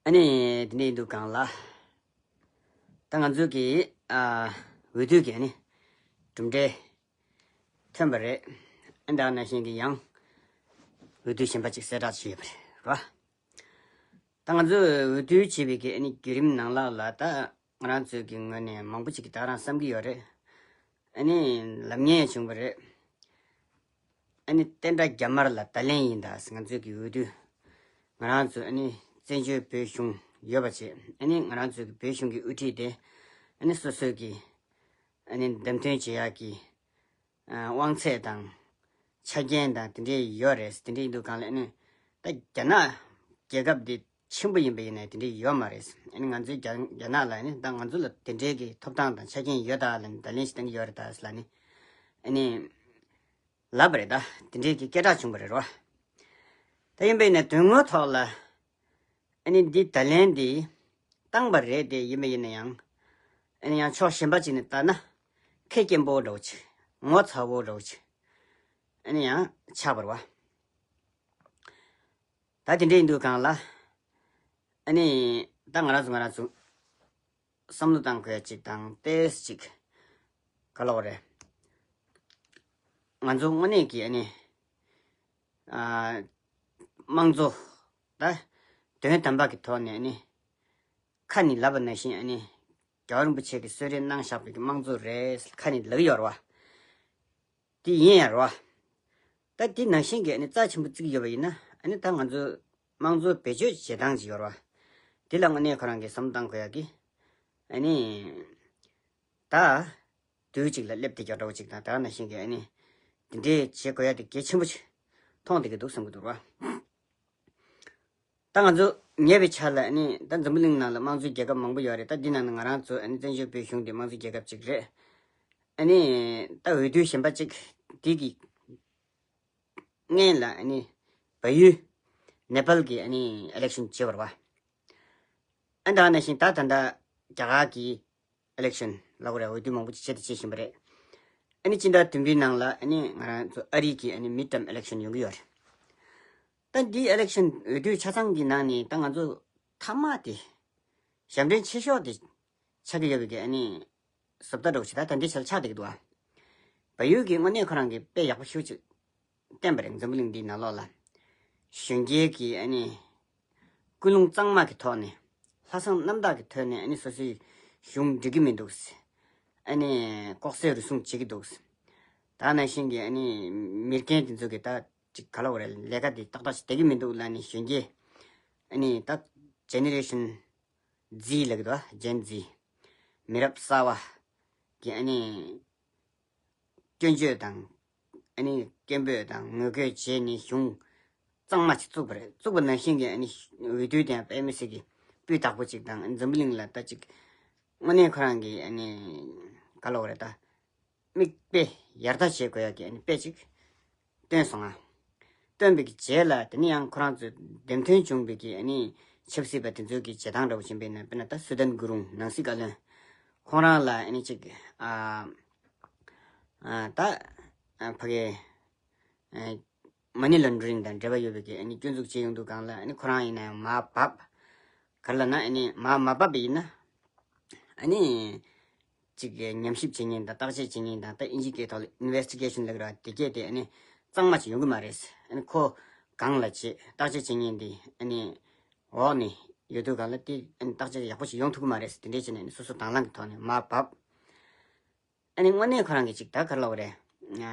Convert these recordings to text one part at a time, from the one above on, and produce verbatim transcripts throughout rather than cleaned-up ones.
ཨ་ནི་དེ་འདྲ་ཡིན་དུས་སྒང་ལ། ད་ང་ཚོའི་གི་ཨ་འོས་བསྡུ་གི་ཨ་ནི་གྲུབ་འབྲས་ཐོན་པ་རེད། ཨ་ནི་ད་ནང་བཞིན་གི་ཡང་འོས་བསྡུ་གཞན་པ་ཅིག་གསལ་བསྒྲགས་བྱས་ཡོད་པ་རེད་རོ། ད་ང་ཚོས་འོས་བསྡུ་བྱས་པའི་གི་ཨ་ནི་བརྒྱུད་རིམ་ནང་ལོགས་ལ། ད་ང་རང་ཚོའི་གི་ངོས་ནས་མང་པོ་ཅིག་གིས་ད་རང་བསམ་གྱི་ཡོད་རེད། ཨ་ནི་ལབ་མཁན་བྱུང་བ་རེད། ཨ་ནི་བསྟན་དགྲ་རྒྱ་དམར་ལ་ད་ལན་ཡིན་ད་ཟེར། ང་ཚོའི་གི་འོས་བསྡུ། ང་རང་ཚོ་ཨ་ནི་བཙན་བྱོལ་བོད་གཞུང་ཡོད་པ་བྱས། ཨ་ནི་ང་རང་ཚོའི་གི་བོད་གཞུང་གི་དབུ་ཁྲིད་དེ་ཨ་ནི་སོ་སོའི་གི་ཨ་ནི་འདེམས་ཐོན་བྱེད་ཡག་གི་ཨ་དབང་ཚད་དང་ཆ་རྐྱེན་དང་དེ་འདྲས་ཡོད་རེད། དེ་འདྲས་ཡིན་དུས་སྒང་ལ་ཨ་ནི་ད་རྒྱ་ནག་རྒྱལ་ཁབ་འདི་ཆེན་པོ་ཡིན་པ་ཡིན་ནའི་དེ་འདྲས་ཡོད་མ་རེད། ཨ་ནི་ང་ཚོའི་རྒྱ་རྒྱ་ནག་ལ་ཨ་ནི་ད་ང་ཚོ་ལ་དེ་འདྲས་ཀྱི་ཐོབ་ཐང་དང་ཆ་རྐྱེན་ཡོད་ད་ལབ་ནས་ད་ལན་ཞིག་གཏང་གི་ཡོད་རེད་ད་ཟེར་ལབ་ནས་ཨ་ནི་ལབ་པ་རེད། ད་དེ་འདྲས་ཀྱི་སྐད་གྲགས་བྱུང་བ་རེད་རོ། ད་ཡིན་པ་ཡིན་ནའི་དོན་དངོས་ཐོག་ལ་ཨ་ནི་འདི་ད་ལན་འདི་བཏང་པ་རེད་དེ། ཡིན་པ་ཡིན་ན་ཡང་ཨ་ནི་ཡང་ཕྱོགས་གཞན་པ་ཅིག་ནས་བལྟས་ན་ཁེ་སྐྱེན་པོ་འདྲ་བོ་ཅིག་ངོ་ཚ་བོ་འདྲ་བོ་ཅིག་ཨ་ནི་ཡང་ཆགས་པ་རེད་བ། ད་དེ་འདྲ་ཡིན་དུས་སྒང་ལ་ཨ་ནི་ད་ང་རང་ཚོ་ང་རང་ཚོ་བསམ་བློ་བཏང་དགོས་ཡ་ཅིག་དང་ཏོག་ཙམ་ཅིག་ག་ལབ་དགོས་རེད། ང་ཚོ་དངོས་གནས་ཀྱི་ཨ་ནི་ཨ་དམངས་གཙོ་ད་དོན་དམ་པ་གི་ཐོག་ནས་ཨ་ནི་ཁ་ནས་ལབ་པ་ནང་བཞིན་ཨ་ནི་རྒྱལ་བ་རིན་པོ་ཆེ་གིས་གསོལ་རས་གནང་བཞག་པའི་གི་དམངས་གཙོ་རེད། ཁ་ནས་ལབ་ཀྱི་ཡོད་རེད་བ། དེ་ཡིན་ཡང་རོ། ད་དེ་ནང་བཞིན་གྱི་ཨ་ནི་རྩ་ཆེན་པོ་བརྩི་གི་ཡོད་པ་ཡིན་ན། ཨ་ནི་ད་ང་ཚོ་དམངས་གཙོ་བེད་སྤྱོད་བྱེད་སྟངས་ཅིག་ཡོད་རེད་བ། དེ་ལ་དངོས་གནས་ཁོ་རང་གིས་བསམ་བློ་བཏང་དགོས་ཡ་གི། ཨ་ནི་ད་དུས་གཅིག་ལ་སླེབས་བསྡད་ཀྱི་འདྲ་བོ་ཅིག་དང་། ད་ནང་བཞིན་གྱི་ཨ་ནི་དེ་འདྲའི་བྱེད་དགོས་ཡ་དེ་གལ་ཆེན་པོ་ཅིག་མཐོང་བསྡད་ཀྱི་འདུག་བསམ་གྱི་འདུག་རེད་བ། ད་ང་ཚོ་ཉེ་བའི་ཆར་ལ་ཨ་ནི་ད་འཛམ་བུ་གླིང་ནང་ལ་དམངས་གཙོའི་རྒྱལ་ཁབ་མང་པོ་ཡོད་རེད། ད་འདི་ནང་ནས་ང་རང་ཚོ་ཨ་ནི་བཙན་བྱོལ་བོད་གཞུང་འདི་དམངས་གཙོའི་རྒྱལ་ཁབ་ཅིག་རེད། ཨ་ནི་ད་འོས་བསྡུ་གཞན་པ་ཅིག་འདི་གི་སྔོན་ལ་ཨ་ནི་བལ་ཡུལ་ནེ་པཱལ་གྱི་ཨ་ནི་ཨི་ལེག་ཤན་བྱས་པ་རེད་བ། ཨ་ནི་ད་ནང་བཞིན་ད་ད་ལྟ་རྒྱ་གར་གྱི་ཨི་ལེག་ཤན་ལབ་དགོས་རེད། འོས་བསྡུ་མང་པོ་ཅིག་བྱས་དང་བྱེད་བཞིན་པ་རེད། ཨ་ནི་སྤྱི་ཟླ་བདུན་པའི་ནང་ལ་ཨ་ནི་ང་རང་ཚོ་ཨ་རི་གི་ཨ་ནི་མིཌ་ཊརམ་ཨི་ལེག་ཤན་ཡོང་གི་ཡོད་རེད། ད་འདིའི་ཨི་ལེག་ཤན་འོས་བསྡུ་ཆ་ཚང་གི་ནང་ནས་ད་ང་ཚོ་མཐའ་མ་དེ་ཞབས་འདྲེན་ཆེ་ཤོས་དེ་ཆགས་ཀྱི་ཡོད་པའི་གི་ཨ་ནི་བཟོ་ལྟ་འདྲ་བོ་ཞིག་ད་ད་འདི་ཆ་ལ་ཆགས་བསྡད་ཀྱི་འདུག་ཨ། བལ་ཡུལ་གྱི་དངོས་གནས་ཁོ་རང་གི་དཔེ་ཡག་པོ་ཞེ་པོ་ཅིག་བསྟན་པ་རེད། འཛམ་བུ་གླིང་འདིའི་ནང་ལོགས་ལ་གཞོན་སྐྱེས་ཀྱི་ཨ་ནི་ཀུན་སློང་གཙང་མ་གི་ཐོག་ནས། ལྷག་བསམ་རྣམ་དག་གི་ཐོག་ནས་ཨ་ནི་སོ་སོའི་གཞུང་འགྲིག་གི་མི་འདུག་ཨ་ནི་ལྐོག་ཟ་རུལ་སུངས་བྱེད་ཀྱི་འདུག་ད་ནང་བཞིན་གྱི་ཨ་ནི་མི་རྒན་དེ་ཚོ་གི་ད་ཅིག་ག་ལབ་དགོས་རེད། ལས་ཀ་དེ་ཏག་ཏག་ཞིག་བསྡད་ཀྱི་མི་འདུག་ལབ་ནས་གཞོན་སྐྱེས་ཨ་ནི་ད་ཇེ་ནེ་རེ་ཤན་ཛི་ལབ་ཀྱི་འདུག་ཨ། ཇེན་ཛི། མི་རབས་གསར་བ་གི་ཨ་ནི་སྐྱོན་བརྗོད་དང་། ཨ་ནི་སྐད་འབོད་དང་ངོ་རྒོལ་བྱས་ནས་གཞུང་གཙང་མ་ཅིག་བཙུགས་པ་རེད། བཙུགས་པ་ནང་བཞིན་གྱི་ཨ་ནི་འོས་བསྡུ་དེ་ཡང་དཔེ་མི་སྲིད་ཀྱི་སྤུས་དག་པོ་ཅིག་དང་། འཛམ་བུ་གླིང་ལ་ད་ཅིག་དངོས་གནས་ཁོ་རང་གི་ཨ་ནི་ག་ལབ་དགོས་རེད། ད་མིག་དཔེ་ཡར་ལྟ་བྱེད་དགོས་ཡ་གི་ཨ་ནི་དཔེ་ཅིག་སྟོན་སོང་ང་། སྟོན་པའི་གི་རྗེས་ལ་དེ་ནས་ཡང་ཁོ་རང་ཚོས་འདེམས་ཐོན་བྱུང་བའི་གི་ཨ་ནི་ཆབ་སྲིད་པ་དེ་ཚོའི་གི་བྱེད་སྟངས་འདྲ་བོ་ཡིན་པས་ན། དཔེར་ན་ད་སུ་དཱན་གུ་རུང་ནང་སྲིད་བཀའ་བློན་ཁོང་རང་ལ་ཨ་ནི་ཅིག་ཨ་ཨ་ད་ཨ་ཕ་གི་ཨ་མ་ནི་ལོན་ཌ་རིང་དང་འབྲེལ་བ་ཡོད་པའི་གི་ཨ་ནི་སྐྱོན་འཛུགས་བྱས་ཡོང་དུས་སྒང་ལ། ཨ་ནི་ཁོ་རང་ཡིན་ན་ཡང་མར་བབས། ག་རེ་ལབ་ན་ཨ་ནི་མར་མ་བབས་པ་ཡིན་ན་ཨ་ནི་ཅིག་ཉམས་ཞིབ་བྱེད་མཁན་དང་བརྟག་དཔྱད་བྱེད་མཁན་དང་། ད་དབྱིན་ཇིའི་སྐད་ཐོག་ལ་ཨིན་ཝེ་སི་ཊི་གེ་ཤན་ལབ་ཀྱི་རེད་བ། དེ་སྐད་དེ་ཨ་ནི་གཙང་མ་ཅིག་ཡོང་གི་མ་རེད། ཨ་ནི་ཁོ་སྒང་ལ་བྱེད། བརྟག་དཔྱད་བྱེད་མཁན་དེ་ཨ་ནི་འོག་ནས་ཡོད་དུས་སྒང་ལ་དེ་ཨ་ནི་བརྟག་དཔྱད་ཡག་པོ་ཞིག་ཡོང་ཐུབ་ཀྱི་མ་རེད། དེ་འདྲས་བྱས་ནས་ཨ་ནི་སོ་སོ་དང་བླངས་ཀྱི་ཐོག་ནས་མར་བབས། ཨ་ནི་དངོས་གནས་ཁོ་རང་གིས་ཅིག་ད་ག་རེ་ལབ་དགོས་རེད།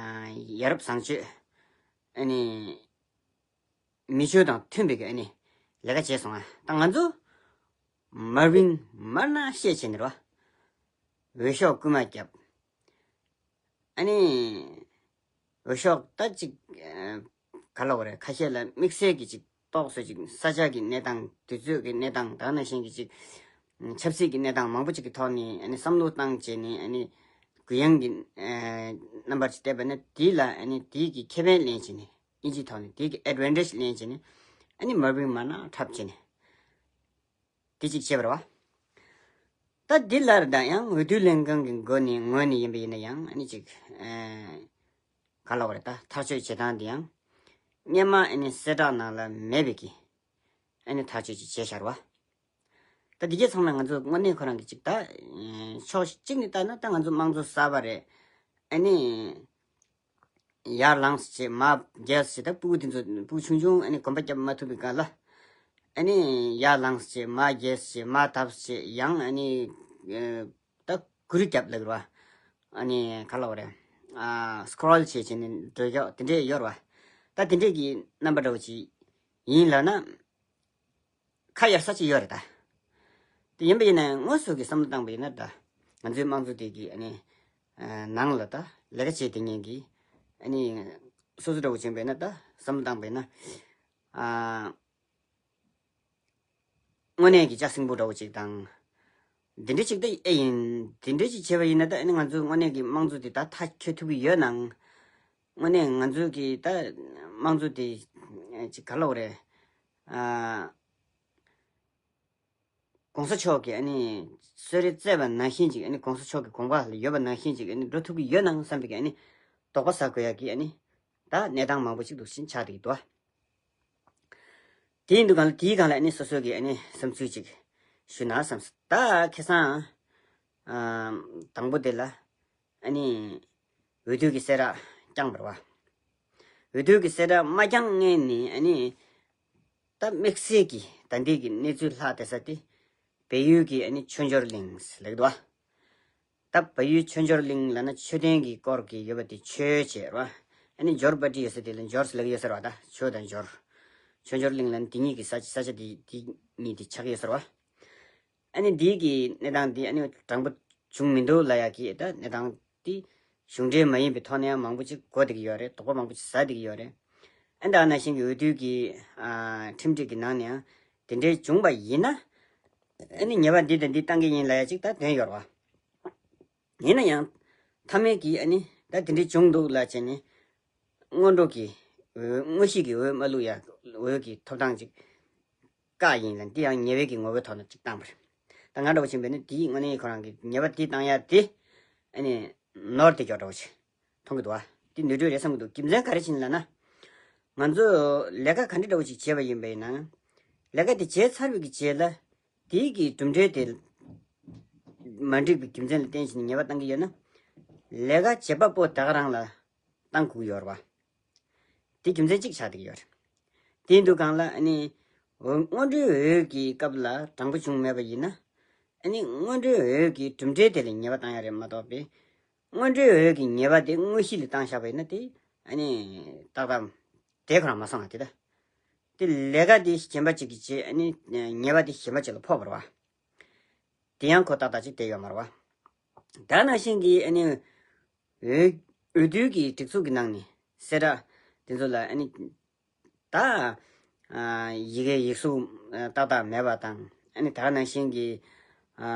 ཡ་རབས་བཟང་སྤྱོད་ཨ་ནི་མི་ཆོས་དང་མཐུན་པའི་གི་ཨ་ནི་ལས་ཀ་བྱས་སོང་ང་། ད་ང་ཚོ་མར་ཝིན་མར་ན་ཤེས་བྱས་ནས་རོ། འོས་ཤོག་རྐུན་མ་བརྒྱབ། ཨ་ནི་འོས་ཤོག་ད་ཅིག་ཨ་ག་ལབ་དགོས་རེད། ཁ་ཤས་ལ་དམིགས་བསལ་གྱི་ཅིག་རྟོག་བཟོ་ཅིག་ས་ཆ་གི་གནས་སྟངས། དུས་ཚོད་ཀྱི་གནས་སྟངས། ད་ནང་བཞིན་གྱི་ཅིག་ཆབ་སྲིད་ཀྱི་གནས་སྟངས་མང་པོ་ཅིག་གི་ཐོག་ནས་ཨ་ནི་བསམ་བློ་བཏང་བྱས་ནས། ཨ་ནི་གུ་ཡངས་ཀྱི་ཨ་རྣམ་པར་ཅིག་བལྟས་པ་ན། དེ་ལ་ཨ་ནི་དེ་གི་ཁེ་ཕན་ལེན་བྱས་ནས། དབྱིན་ཇིའི་ཐོག་ནས་དེ་གི་ཨེ་ཌི་ཝན་ཊེཇ་ལེན་བྱས་ནས། ཨ་ནི་མར་ཝིན་མར་ན་འཁྲབ་བྱས་ནས། དེ་གཅིག་བྱས་པ་རེད་བ། ད་འདི་ལ་རེད། ད་ཡང་འོས་བསྡུ་ལྷན་ཁང་གི་སྒོ་ནས་ངོས་ནས་ཡིན་པ་ཡིན་ན་ཡང་ཨ་ནི་ཅིག་ཨེ་ག་ལབ་དགོས་རེད། ད་ཐག་གཅོད་བྱེད་སྟངས་འདི་ཡང་སྔོན་མ་ཨ་ནི་གསལ་བསྒྲགས་ནང་ལ་མེད་པའི་གི་ཨ་ནི་ཐག་གཅོད་ཅིག་བྱས་བཞག་རེད་བ། ད་འདི་གས་ཚང་མ་ང་ཚོ་དངོས་གནས་ཁོ་རང་གི་ཅིག་ད་ཕྱོགས་གཅིག་ནས་བལྟས་ན་ད་ང་ཚོ་དམངས་གཙོ་གསར་པ་རེད། ཨ་ནི་ཡར་ལངས་བྱས་མར་རྒྱས་བྱས། ད་སྤུ་གུ་དེ་ཚོ་སྤུ་གུ་ཆུང་ཆུང་ཨ་ནི་གོམ་པ་རྒྱབ་མ་ཐུབ་པའི་སྒང་ལ། ཨ་ནི་ཡར་ལངས་བྱས་མར་རྒྱས་བྱས་མར་ལྡབ་བྱས་ཡང་ཨ་ནི་ད་གུ་རུ་རྒྱབ་ལབ་ར། ཨ་ནི་ག་ལབ་རེད། ཨ་སི་ཀོ་རོལ་བྱས་བྱས་ནས་འགྲོ་ཡག་དེ་འདྲས་ཡོད་ར། ད་དེ་འདྲས་ཀྱི་རྣམ་པ་འདྲ་བོ་ཅིག་ཡིན་ལབ་ན། ཁ་གཡར་ས་ཅིག་ཡོད་རེད་ད། དེ་ཡིན་པ་ཡིན་ན་དངོས་སུ་གི་བསམ་བློ་བཏང་པ་ཡིན་ན་ད། ང་ཚོའི་དམངས་གཙོ་དེ་གི་ཨ་ནི་ནང་ལ་ད་ལས་ཀ་བྱེད་དེ་ཉན་གི་ཨ་ནི་སོ་སོ་འདྲ་བོ་ཅིག་ཡིན་པ་ཡིན་ན་ད་བསམ་བློ་བཏང་པ་ཡིན་ན། ཨ་དངོས་གནས་ཀྱི་ལྕགས་སྲིན་པོ་འདྲ་བོ་ཅིག་དང་། འདི་འདྲ་ཅིག་ད་ཨེ་ཡིན། འདི་འདྲ་ཅིག་བྱས་པ་ཡིན་ན་ད་ཨ་ནི་ང་ཚོའི་དངོས་གནས་ཀྱི་དམངས་གཙོ་དེ་ད་མཐའ་འཁྱོལ་ཐུབ་ཀྱི་ཡོད་ནའང་། དངོས་གནས་ང་ཚོའི་གི་ད་དམངས་གཙོ་དེ་ཅིག་ག་ལབ་རེད། ཨ། གོང་ས་མཆོག་གིས་ཨ་ནི་གསོལ་རས་སྩལ་བ་ནང་བཞིན་ཅིག་ཨ་ནི་གོང་ས་མཆོག་གི་དགོངས་པ་ལ་ཡོད་པ་ནང་བཞིན་ཅིག་ཨ་ནི་འགྲོ་ཐུབ་ཀྱི་ཡོད་ནའང་བསམ་པའི་གི་ཨ་ནི་དོགས་པ་ཟ་དགོས་ཡག་གི་ཨ་ནི་ད་གནས་སྟངས་མང་པོ་ཅིག་འདུག་བཞིན་ཆགས་བསྡད་ཀྱི་འདུག། དེ་ཡིན་དུས་སྒང་ལ་དེའི་སྒང་ལ་ཨ་ནི་སོ་སོ་གི་ཨ་ནི་བསམ་ཚུལ་ཅིག་ཞུ་ན་བསམ། ད་ཁ་སང་ཨ་དང་པོ་དེ་ལ། ཨ་ནི་འོས་བསྡུ་གི་གསལ་བསྒྲགས་བསྐྱངས་པ་རེད་བ། འོས་བསྡུ་གི་གསལ་བསྒྲགས་མ་བསྐྱངས་སྔོན་ནས་ཨ་ནི་ད་དམིགས་བསལ་གྱི་ད་ལྟའི་གི་གནས་ཚུལ་ལྷག་བསྡད་ས་དེ། བལ་ཡུལ་གྱི་ཨ་ནི་ཆོས་འབྱོར་གླིང་ཟེར་ལབ་ཀྱི་འདུག་བ། ད་བལ་ཡུལ་ཆོས་འབྱོར་གླིང་ལབ་ན་མཆོད་རྟེན་གྱི་སྐོར་གྱི་ཡོད་པ་དེ་ཆོས་བྱས་རེད་བ། ཨ་ནི་འབྱོར་པ་ཏི་ཡོད་ས་དེ་ལ་འབྱོར་ཟེར་ལབ་ཀྱི་ཡོད་ས་རེད་བ། ད་ཆོས་དང་འབྱོར། ཆོས་འབྱོར་གླིང་ལབ་ན་དེ་གཉིས་ཀྱི་ས་ས་ཆ་དེ་དེ་གཉིས་དེ་ཆགས་ཀྱི་ཡོད་ས་རེད་བ། ཨ་ནི་འདི་གི་གནས་སྟངས་འདི་ཨ་ནི་དྲང་པོ་བྱུང་མི་འདུག་ལབ་ཡག་གི་ད་གནས་སྟངས་འདི་གཞུང་འབྲེལ་མ་ཡིན་པའི་ཐོག་ནས་ཡང་མང་པོ་ཅིག་གོ་བསྡད་ཀྱི་ཡོད་རེད། དོགས་པ་མང་པོ་ཅིག་ཟ་བསྡད་ཀྱི་ཡོད་རེད། ཨ་ད་ནང་བཞིན་གྱི་འོས་བསྡུ་གི་ཨ་ཁྲིམས་སྒྲིག་གི་ནང་ནས་ཡང་དེ་འདྲའི་བྱུང་པ་ཡིན་ན། ཨ་ནི་ཉེས་པ་འདི་དང་འདི་བཏང་གི་ཡིན་ལབ་ཡག་ཅིག་ད་དོན་ཡོད་རེད་བ། ཡིན་ན་ཡང་མཐའ་མའི་གི་ཨ་ནི་ད་དེ་འདྲའི་བྱུང་འདུག་ལབ་བྱས་ནས་སྔོན་འགྲོ་གི་འོས་དངོས་གཞི་གི་འོས་མ་བླུག་ཡག་འོས་ཀྱི་ཐོབ་ཐང་ཅིག་བཀག་ཡིན་ལ། འདི་ཡང་ཉེས་པའི་གི་ངོ་བོའི་ཐོག་ནས་ཅིག་བཏང་པ་རེད། ད་ང་འདྲ་བོ་ཕྱིན་པས་ན་དེའི་དངོས་གནས་ཁོ་རང་གི་ཉེས་པ་དེ་བཏང་ཡ་དེ་ཨ་ནི་ནོར་དེ་ཀྱོག་འདྲ་བོ་ཞིག་མཐོང་གི་འདུག་བ། དེ་ནོར་འཁྲུལ་རེད་བསམ་གི་འདུག། རྒྱུ་མཚན་ག་རེ་ཕྱིན་ལབ་ན། ང་ཚོ་ལས་ཀ་ག་འདྲ་འདྲ་བོ་ཞིག་བྱས་པ་ཡིན་པ་ཡིན་ན། ལས་ཀ་དེ་བྱས་ཚར་བའི་གི་རྗེས་ལ་དེའི་གི་གྲུབ་འབྲས་དེ་མ་འགྲིག་པའི་རྒྱུ་མཚན་ལ་བརྟེན་བྱས་ནས་ཉེས་པ་བཏང་གི་ཡོད་ན། ལས་ཀ་བྱེད་པ་པོ་དེ་ག་རང་ལ་བཏང་དགོས་ཡོད་རེད་བ། དེ་རྒྱུ་མཚན་གཅིག་ཆགས་བསྡད་ཀྱི་ཡོད་རེད། དེ་ཡིན་དུས་སྒང་ལ་ཨ་ནི་འོས་སྔོན་འགྲོའི་འོས་ཀྱི་སྐབས་ལ་དྲང་པོ་བྱུང་མེད་པ་ཡིན་ན། ཨ་ནི་སྔོན་འགྲོའི་འོས་ཀྱི་གྲུབ་འབྲས་དེ་ལ་ཉེས་པ་བཏང་ཡ་རེད་མ་གཏོགས་པའི། སྔོན་འགྲོའི་འོས་ཀྱི་ཉེས་པ་དེ་དངོས་གཞི་ལ་བཏང་བཞག་པ་ཡིན་ན་དེ་ཨ་ནི་ཏག་ཏག་དེ་ཁོ་རང་མ་སོང་ང་དེ་ད། དེ་ལས་ཀ་དེ་གཞན་པ་ཅིག་གིས་བྱེད། ཨ་ནི་ཉེས་པ་དེ་གཞན་པ་ཅིག་ལ་ཕོག་པ་རེད་བ། དེ་ཡང་ཁོ་ཏག་ཏག་ཅིག་བསྡད་ཡོད་མ་རེད་བ། ད་ནང་བཞིན་གྱི་ཨ་ནི་འོས་འོས་བསྡུ་གི་སྒྲིག་འཛུགས་ཀྱི་ནང་ནས་གསལ་བསྒྲགས་དེ་ཚོ་ལ་ཨ་ནི་ད་ཨ་ཡི་གེ་ཡིག་གཟུགས་ཨ་ཏག་ཏག་མེད་པ་དང་། ཨ་ནི་ད་ག་ནང་བཞིན་གྱི་ཨ་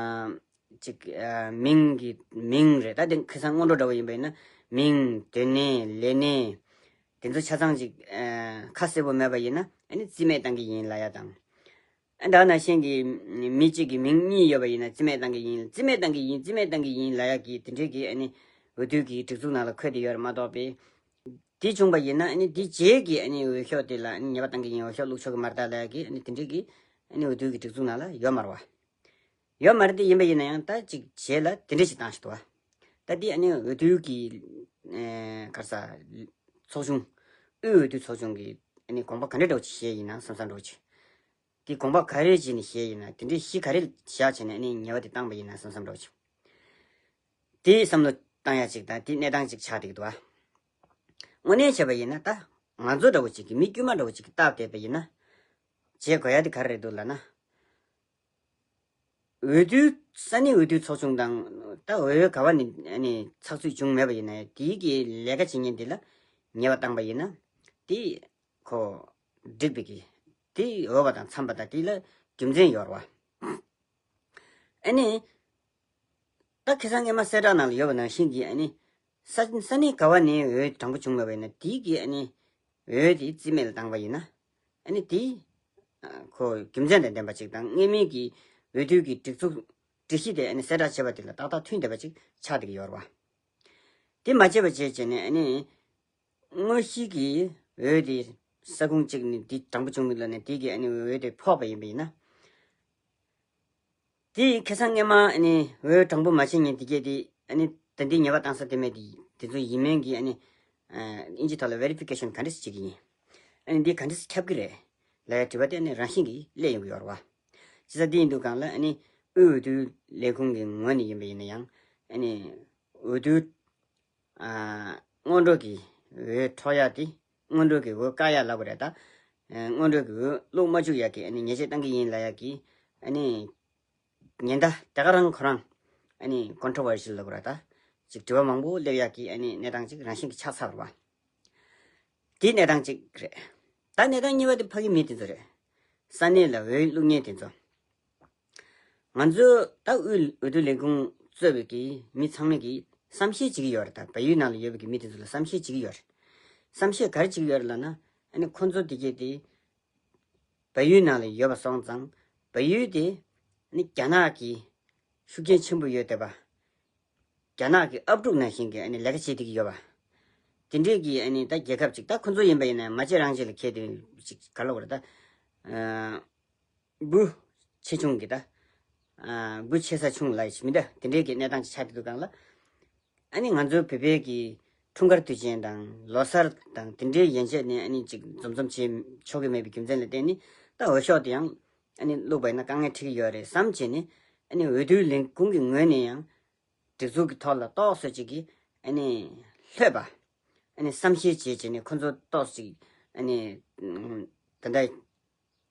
ཅིག་ཨ་མིང་གི་མིང་རེད། ད་དེ་ཁ་སང་སྔོན་འགྲོ་འདྲ་བོ་ཡིན་པ་ཡིན་ན་མིང་། སྡོད་གནས། ལས་གནས། དེ་ཚོ་ཆ་ཚང་ཅིག་ཨ་ཁ་གསལ་པོ་མེད་པ་ཡིན་ན་ཨ་ནི་རྩིས་མེད་བཏང་གི་ཡིན་ལབ་ཡ་དང་། ཨ་ད་ག་ནང་བཞིན་གྱི་མི་གཅིག་གི་མིང་གཉིས་ཡོད་པ་ཡིན་ན་རྩིས་མེད་བཏང་གི་ཡིན། རྩིས་མེད་བཏང་གི་ཡིན། རྩིས་མེད་བཏང་གི་ཡིན་ལབ་ཡ་གི་དེ་འདྲའི་གི་ཨ་ནི་འོས་བསྡུ་གི་སྒྲིག་འཛུགས་ནང་ལ་འཁོད་དེ་ཡོད་རེད་མ་གཏོགས་པའི། དེ་བྱུང་པ་ཡིན་ན་ཨ་ནི་དེ་རྗེས་ཀྱི་ཨ་ནི་འོས་ཤོག་དེ་ལ་ཨ་ནི་ཉེས་པ་བཏང་གི་ཡིན། འོས་ཤོག་བླུགས་ཆོག་གི་མ་རེད་ད་ལབ་ཡ་གི་ཨ་ནི་དེ་འདྲའི་གི་ཨ་ནི་འོས་བསྡུ་གི་སྒྲིག་འཛུགས་ནང་ལ་ཡོད་མ་རེད་བ། ཡོད་མ་རེད་དེ། ཡིན་པ་ཡིན་ན་ཡང་ད་ཅིག་རྗེས་ལ་དེ་འདྲ་ཞིག་བཏང་ཞིག་འདུག་བ། ད་དེ་ཨ་ནི་འོས་བསྡུ་གི་ཨེ་ག་རེ་ཟ། ཚོགས་ཆུང་། དབུས་འོས་བསྡུ་ཚོགས་ཆུང་གི་ཨ་ནི་དགོངས་པ་ག་འདྲ་འདྲ་བོ་ཅིག་བཞེས་ཡིན་ན་བསམ་བསམ་འདྲ་བོ་ཅིག། དེ་དགོངས་པ་ག་རེ་བྱས་ནས་བཞེས་ཡིན་ན། དེ་འདྲའི་གཞི་ག་རེ་བཞག་བྱས་ནས་ཨ་ནི་ཉེས་པ་དེ་བཏང་པ་ཡིན་ན་བསམ་བསམ་འདྲ་བོ་ཅིག། དེ་བསམ་བློ་བཏང་ཡ་ཅིག་དང་དེ་གནས་སྟངས་ཅིག་ཆགས་བསྡད་ཀྱི་འདུག་བ། དངོས་གནས་བྱས་པ་ཡིན་ན་ད་ང་ཚོ་འདྲ་བོ་ཅིག་གི་མི་དཀྱུས་མ་འདྲ་བོ་ཅིག་གི་བལྟས་བསྡད་པ་ཡིན་ན། བྱེད་དགོས་ཡ་དེ་ག་རེ་རེད་འདུག་ལབ་ན། འོས་བསྡུ། ས་གནས་འོས་བསྡུ་ཚོགས་ཆུང་དང་ད་འོས་ག་བ་ནས་ཨ་ནི་ཚགས་ཚུད་བྱུང་མེད་པ་ཡིན་ན་ཡང་དེའི་གི་ལས་ཀ་བྱེད་མཁན་དེ་ལ་ཉེས་པ་བཏང་པ་ཡིན་ན། དེ་ཁོ་འགྲིག་པའི་གི་དེ་འོས་པ་དང་འཚམས་པ་དང་དེ་ལ་རྒྱུ་མཚན་ཡོད་རེད་བ། ཨ་ནི་ད་ཁ་སང་སྔས་མ་གསལ་བསྒྲགས་ནང་ལ་ཡོད་པ་ནང་བཞིན་གྱི་ཨ་ནི་ས་ས་གནས་ག་བ་ནས་འོས་དྲང་པོ་བྱུང་མེད་པ་ཡིན་ན་དེའི་གི་ཨ་ནི་འོས་དེ་རྩིས་མེད་ལ་བཏང་པ་ཡིན་ན། ཨ་ནི་དེ་ཨ་ཁོ་རྒྱུ་མཚན་དང་ལྡན་པ་ཅིག་དང་། སྔས་མའི་གི་འོས་བསྡུ་གི་སྒྲིག་འཛུགས་སྒྲིག་གཞི་དེ་ཨ་ནི་གསལ་བསྒྲགས་བྱས་པ་དེ་ལ་ཏག་ཏག་མཐུན་བསྡད་པ་ཅིག་ཆགས་བསྡད་ཀྱི་ཡོད་རེད་བ། དེ་མ་བྱས་པ་བྱས་བྱས་ནས་ཨ་ནི་དངོས་གཞི་གི་འོས་དེ་ས་ཁུངས་གཅིག་ནས་དེ་དྲང་པོ་བྱུང་མེད་ལབ་ནས་དེ་གི་ཨ་ནི་འོས་དེ་ཕོག་པ་ཡིན་པ་ཡིན་ན། དེ་ཁ་སང་སྔས་མ་ཨ་ནི་འོས་དྲང་པོ་མ་བྱས་ཉིན་དེ་གས་དེ་ཨ་ནི་ད་འདི་ཉེས་པ་བཏང་ས་དེ་མེད་དེ་དེ་ཚོ་ཡིན་མིན་གྱི་ཨ་ནི་ཨིན་ཇི་ཐོག་ལ་verification་ག་འདྲས་བྱེད་ཀྱི་ཡིན། ཨ་ནི་འདི་ག་འདྲས་ཁྱབ་ཀྱི་རེད་ལབ་ཡ་དྲི་བ་དེ་ཨ་ནི་རང་བཞིན་གྱིས་སླེབས་ཡོང་གི་ཡོད་རེད་བ། བྱས་ཙང་འདི་ཡིན་དུས་སྒང་ལ་ཨ་ནི་དབུས་འོས་བསྡུ་ལས་ཁུངས་ཀྱི་ངོས་ནས་ཡིན་པ་ཡིན་ན་ཡང་ཨ་ནི་འོས་བསྡུ་ཨ་སྔོན་འགྲོ་གི་འོས་འཕྲོག་ཡག་དེ་སྔོན་འགྲོ་གི་འོས་བཀག་ཡག་ལབ་དགོས་རེད་ད། ཨ་སྔོན་འགྲོ་གི་འོས་བླུག་མ་བཅུག་ཡག་གི་ཨ་ནི་ཉེས་ཆད་བཏང་གི་ཡིན་ལབ་ཡག་གི་ཨ་ནི་ཉེན་བརྡ་དེ་ག་རང་ཁོ་རང་ཨ་ནི་controversial་ལབ་དགོས་རེད་ད། ཅིག་དྲི་བ་མང་པོ་སླེབས་ཡག་གི་ཨ་ནི་གནས་སྟངས་ཅིག་རང་བཞིན་གྱི་ཆགས་ཚར་བ། དེ་གནས་སྟངས་ཅིག་རེད། ད་གནས་སྟངས་གཉིས་པ་དེ་ཕ་གི་མི་དེ་ཚོ་རེད། ས་གནས་ལ་འོས་བླུག་མཁན་དེ་ཚོ། ང་ཚོ་ད་དབུས་འོས་བསྡུ་ལས་ཁུངས་གཙོས་པའི་གི་མི་ཚང་མས་གི་བསམ་ཤེས་བྱེད་ཀྱི་ཡོད་རེད། ད་བལ་ཡུལ་ནང་ལ་ཡོད་པའི་གི་མི་དེ་ཚོ་ལ་བསམ་ཤེས་བྱེད་ཀྱི་ཡོད་རེད། བསམ་ཤེས་ག་རེ་བྱེད་ཀྱི་ཡོད་རེད་ལབ་ན་ཨ་ནི་ཁོ་ཚོ་དེ་གས་དེ་བལ་ཡུལ་ནང་ལ་ཡོད་པ་སོང་ཙང་བལ་ཡུལ་དེ་ཨ་ནི་རྒྱ་ནག་གི་ཤུགས་རྐྱེན་ཆེན་པོ་ཡོད་བསྡད་པ། རྒྱ་ནག་གི་ཨབ་ཕྲུག་ནང་བཞིན་གྱི་ཨ་ནི་ལས་ཀ་བྱེད་བསྡད་ཀྱི་ཡོད་པ། དེ་འདྲས་ཀྱི་ཨ་ནི་ད་རྒྱལ་ཁབ་ཅིག་ད་ཁོ་ཚོ་ཡིན་པ་ཡིན་ན་མ་བྱེད་རང་བྱེད་ལ་ཁེལ་དེ་ཅིག་ག་ལ་བར་ད། ཨ་འབུ་ཆེ་ཆུང་གི་ད། ཨ་འབུ་ཆེ་ས་ཆུང་ལ་ཡི་མི་འདྲ་དེ་འདྲས་ཀྱི་གནས་སྟངས་ཅིག་ཆགས་བསྡད་འདུག་གང་ལ། ཨ་ནི་ང་ཚོའི་བོད་པའི་གི་འཁྲུངས་སྐར་དུས་ཆེན་དང་ལོ་གསར་དང་དེ་འདྲའི་ཡན་ཆད་ནས་ཨ་ནི་ཅིག་འཛོམས་འཛོམས་བྱེད་ཆོག་གི་མེད་པའི་རྒྱུ་མཚན་ལ་བརྟེན་ནས་ད་འོས་ཤོག་དེ་ཡང་ཨ་ནི་བླུགས་པ་ཡིན་ན་དཀའ་ངལ་འཕྲད་ཀྱི་ཡོད་རེད་བསམ་བྱས་ནས་ཨ་ནི་འོས་བསྡུ་ལས་ཁུངས་ཀྱི་ངོས་ནས་ཡང་སྒྲིག་འཛུགས་ཀྱི་ཐོག་ལ་ཏོག་ཙམ་ཅིག་གི་ཨ་ནི་ལྷོད་པ། ཨ་ནི་བསམ་ཤེས་བྱེད་བྱས་ནས་ཁོ་ཚོ་ཏོག་ཙམ་ཅིག་ཨ་ནི་ད་ལྟ་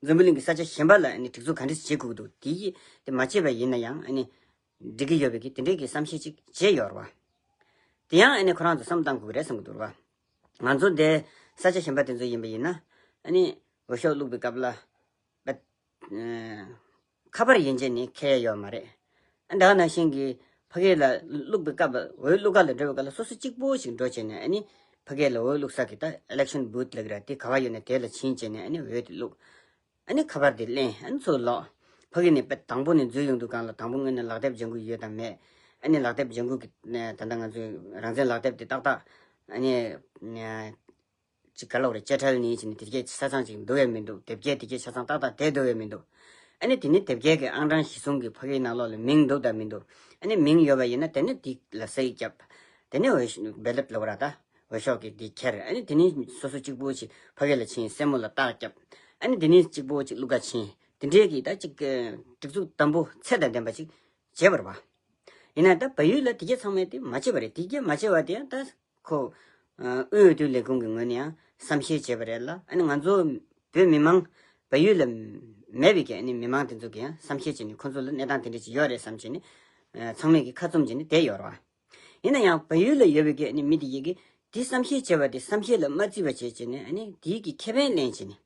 འཛམ་བུ་གླིང་གི་ས་ཆ་གཞན་པ་ལ་ཨ་ནི་སྒྲིག་འཛུགས་ག་འདྲས་བྱེད་དགོས་ཀྱི་འདུག་དེ་ཡིས་དེ་མ་བྱས་པ་ཡིན་ན་ཡང་ཨ་ནི་འགྲིག་གི་ཡོད་པའི་གི་དེ་འདྲའི་གི་བསམ་ཤེས་ཅིག་བྱས་ཡོད་རེད་བ། དེ་ཡང་ཨ་ནི་ཁོ་རང་ཚོ་བསམ་བཏང་དགོས་ཀྱི་རེད་བསམ་གྱི་འདུག་རེད་བ། ང་ཚོ་འདི་ས་ཆ་གཞན་པ་དེ་ཚོ་ཡིན་པ་ཡིན་ན་ཨ་ནི་འོས་ཤོག་བླུགས་པའི་སྐབས་ལ་ཨ་ཁ་པར་ཡན་ཆད་ནས་འཁྱེར་ཡ་ཡོད་མ་རེད། ཨ་ད་ག་ནང་བཞིན་གྱི་ཕ་གི་ལ་བླུགས་པའི་སྐབས་འོས་བླུག་ག་ལ་འགྲོ་བའི་སྐབས་ལ་སོ་སོ་གཅིག་པོ་ཞིག་འགྲོ་བྱས་ནས་ཨ་ནི་ཕ་གི་ལ་འོས་བླུག་ས་གི་ད་election booth་ལབ་ཀྱི་ར་དེ་ག་བ་ཡོད་ན་དེ་ལ་ཕྱིན་བྱས་ནས་ཨ་ནི་འོས་དེ་བླུག་ཨ་ནི་ཁ་པར་དེ་ལེན་ཨ་ནི་ཚུར་ལོག་ཕ་གི་ནས་དཔེ་དང་པོ་ནས་འཛུལ་ཡོང་དུས་སྒང་ལ་དང་པོ་སྔོན་ནས་ལག་དེབ་སྦྱང་གི་ཡོད་དམ་མེད། ཨ་ནི་ལག་དེབ་སྦྱང་གི་ད་ལྟ་ང་ཚོའི་རང་བཙན་ལག་དེབ་དེ་ཏག་ཏག་ཨ་ནི་ཅིག་ག་ལབ་རེད། དཔྱ་ཁྲལ་ནས་བྱས་ནས་དེ་གས་ཆ་ཚང་ཅིག་འདུག་ཡ་མི་འདུག་དེབ་སྐྱེལ་དེ་གས་ཆ་ཚང་ཏག་ཏག་དེ་འདུག་ཡ་མི་འདུག་ཨ་ནི་དེ་ནི་དེབ་སྐྱེལ་གྱི་ཨང་གྲངས་གཞི་བཟུང་གི་ཕ་གིའི་ནང་ལོགས་ལ་མིང་འདུག་དང་མི་འདུག་ཨ་ནི་མིང་ཡོད་པ་ཡིན་ན་དེ་ནི་དེ་ལ་སེ་ཡིག་བརྒྱབ། དེ་ནི་འོས་ཤོག་ballot་ལབ་ར་ད་འོས་ཤོག་གི་དེ་ཁྱེར། ཨ་ནི་དེ་ནི་སོ་སོ་གཅིག་པུ་ཞིག་ཕ་གི་ལ་ཕྱིན་སེན་མོ་ལ་རྟགས་བརྒྱབ། ཨ་ནི་དེ་ནི་གཅིག་པུ་ཅིག་བླུག་ག་ཕྱིན། དེ་འདྲའི་གི་ད་ཅིག་སྒྲིག་འཛུགས་དམ་པོ་ཚད་དང་ལྡན་པ་ཅིག་བྱས་པ་རེད་བ། ཡིན་ན་ད་བལ་ཡུལ་ལ་དེ་གས་ཚང་མས་དེ་མ་བྱས་པ་རེད། དེ་གས་མ་བྱས་པ་དེ་ཡང་ད་ཁོ་ཨ་དབུས་འོས་བསྡུ་ལས་ཁུངས་ཀྱི་ངོས་ནས་ཡང་བསམ་ཤེས་བྱས་པ་རེད་ལ། ཨ་ནི་ང་ཚོ་བོད་མི་མང་བལ་ཡུལ་ལ་མེད་པའི་གི་ཨ་ནི་མི་མང་དེ་ཚོ་གི་ཡང་བསམ་ཤེས་བྱས་ནས་ཁོ་ཚོ་ལ་གནས་སྟངས་དེ་འདྲ་ཅིག་ཡོད་རེད་བསམ་བྱས་ནས་ཨ་ཚང་མས་གི་ཁ་བཙུམ་བྱས་ནས་བསྡད་ཡོད་རེད་བ། ཡིན་ན་ཡང་བལ་ཡུལ་ལ་ཡོད་པའི་གི་ཨ་ནི་མི་དེ་གས་གི་དེ་བསམ་ཤེས་བྱས་པ་དེ་བསམ་ཤེས་ལ་མ་བརྩི་བ་བྱས་བྱས་ནས་ཨ་ནི་དེའི་གི་ཁེ་ཕན་ལེན་བྱས་ནས་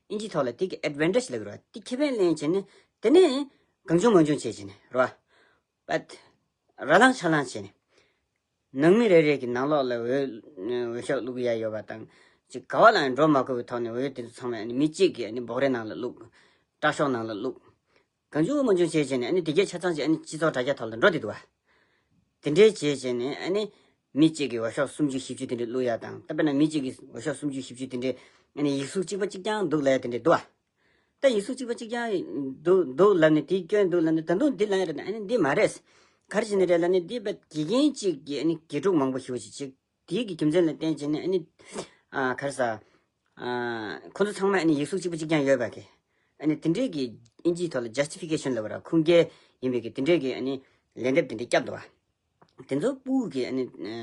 ཨིན་ཇི་ཐོག་ལ་དེ་གི་advantage་ལབ་ཀྱི་རེད་བ། དེ་ཁེ་ཕན་ལེན་བྱས་ནས་དེ་ནས་གང་བྱུང་མང་བྱུང་བྱས་བྱས་ནས་རེད་བ། པད། ར་ལངས་ཆ་ལངས་བྱས་ནས། ནང་མི་རེ་རེ་གི་ནང་ལོགས་ལ་འོས་འོས་ཤོག་བླུག་ཡ་ཡོད་པ་དང་། ཅིག་ག་བ་ལ་ཡང་འགྲོ་མ་དགོས་པའི་ཐོག་ནས་འོས་དེ་ཚོ་ཚང་མ་ཨ་ནི་མི་གཅིག་གིས་ཨ་ནི་སྦོག་རས་ནང་ལ་བླུག་དྲག་ཤོག་ནང་ལ་བླུག་གང་བྱུང་མང་བྱུང་བྱས་བྱས་ནས་ཨ་ནི་དེ་གས་ཆ་ཚང་ཅིག་ཨ་ནི་སྤྱི་ཚོགས་དྲ་རྒྱ་ཐོག་ལ་འགྲོ་བསྡད་འདུག་བ། དེ་འདྲའི་བྱས་བྱས་ནས་ཨ་ནི་མི་གཅིག་གིས་འོས་ཤོག་སུམ་ཅུ་བཞི་བཅུ་དེ་འདྲ་བླུག་ཡ་དང་། ད་དཔེར་ན་མི་གཅིག་གིས་འོས་ཤོག་སུམ་ཅུ་བཞི་བཅུ་དེ་འདྲའི་ཨ་ནི་ཡིག་གཟུགས་གཅིག་པ་གཅིག་རྐྱང་འདུག་ལབ་ཡ་དེ་འདྲ་འདུག་བ། ད་ཡིག་གཟུགས་གཅིག་པ་གཅིག་རྐྱང་འདུག་འདུག་ལབ་ནས་དེའི་སྐྱོན་འདུག་ལབ་ནས་ད་དུང་འདི་ལབ་ཡ་རེད་ན་ཨ་ནི་འདི་མ་རེད། ག་རེ་བྱས་ནས་རེད་ལབ་ནས་འདི་དཔེ་དགེ་རྒན་གཅིག་གིས་ཨ་ནི་དགེ་ཕྲུག་མང་པོ་ཞེ་པོ་ཅིག་ཅིག་དེའི་གི་རྒྱུ་མཚན་ལ་བརྟེན་བྱས་ནས་ཨ་ནི་ཨ་ག་རེ་ཟ། ཨ་ཁོ་ཚོ་ཚང་མ་ཨ་ནི་ཡིག་གཟུགས་གཅིག་པ་གཅིག་རྐྱང་ཡོད་པ་གི་ཨ་ནི་དེ་འདྲའི་གི་ཨིན་ཇིའི་ཐོག་ལ་ཇ་སི་ཊི་ཕི་ཀེ་ཤན་ལབ་པ་ར། ཁུངས་སྐྱེལ་ཡིན་པའི་གི་དེ་འདྲའི་གི་ཨ་ནི་ལན་འདེབས་དེ་འདྲ་བརྒྱབ་འདུག་བ། དེ་ཚོ་ཕྲུ་གུ་གི་ཨ་ནི་ཨ་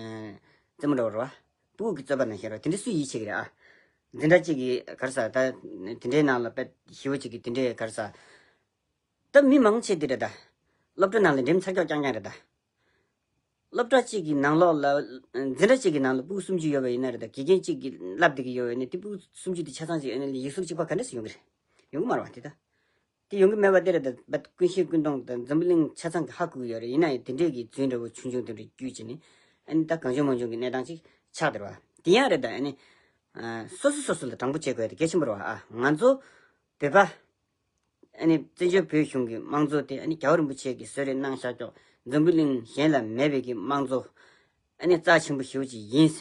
རྩེད་མོ་འདྲ་བོ་རེད་བ། ཕྲུ་གུ་གི་རྩོད་པ་ནང་བཞིན་རེད། དེ་འདྲ་སུས་ཡིད་ཆེས་ཀྱི་རེད་ཨ། འཛིན་གྲྭ་གཅིག་གི་ག་རེ་ཟ་ད་དེ་འདྲའི་ནང་ལ་དཔེ་ཞེ་པོ་ཅིག་གི་དེ་འདྲའི་ག་རེ་ཟ། ད་མི་མང་ཆེ་དེ་རེད་ད། སློབ་གྲྭ་ནང་ལ་འགྲིམ་ཚར་ཀྱོག་རྐྱང་རྐྱང་རེད་ད། སློབ་གྲྭ་གཅིག་གི་ནང་ལོགས་ལ་འཛིན་གྲྭ་གཅིག་གི་ནང་ལ་ཕྲུ་གུ་སུམ་ཅུ་ཡོད་པ་ཡིན་ན་རེད་ད། དགེ་རྒན་གཅིག་གིས་བསླབ་བསྡད་ཀྱི་ཡོད་པ་ཡིན་ན་དེ་ཕྲུ་གུ་སུམ་ཅུ་དེ་ཆ་ཚང་ཅིག་ཨ་ནི་ཡིག་གཟུགས་གཅིག་པ་ག་འདྲ་སེ་ཡོང་གི་རེད། ཡོང་གི་མ་རེད་བ་དེ་ད། དེ་ཡོང་གི་མེད་པ་དེ་རེད་ད། བད་ཀུན་ཤེས་ཀུན་མཐོང་དང་འཛམ་བུ་གླིང་ཆ་ཚང་གི་ཧ་གོ་གི་ཡོད་རེད། ཡིན་ན་ཡང་དེ་འདྲས་ཀྱི་རྫུན་འདྲ་བོ་ཆུང་ཆུང་དེ་འདྲ་བརྒྱུད་བྱས་ནས་ཨ་ནི་ད་གང་བྱུང་མང་བྱུང་གི་གནས་སྟངས་ཅིག་ཆགས་བསྡད་རེད་བ། དེ་ཡང་རེད་ད། ཨ་ནི་ཨ་སོ་སོ་སོ་སོ་ལ་དྲང་པོ་བྱེད་དགོས་ཡ་དེ་གལ་ཆེན་པོ་རེད་བ། ཨ་ང་ཚོ་བོད་པ་ཨ་ནི་བཙན་བྱོལ་བོད་གཞུང་གི་དམངས་གཙོ་དེ་ཨ་ནི་རྒྱལ་བ་རིན་པོ་ཆེ་གིས་གསོལ་རས་གནང་བཞག་ཀྱོག་འཛམ་བུ་གླིང་གཞན་ལ་མེད་པའི་གི་དམངས་གཙོ་ཨ་ནི་རྩ་ཆེན་པོ་ཞེ་པོ་ཅིག་ཡིན།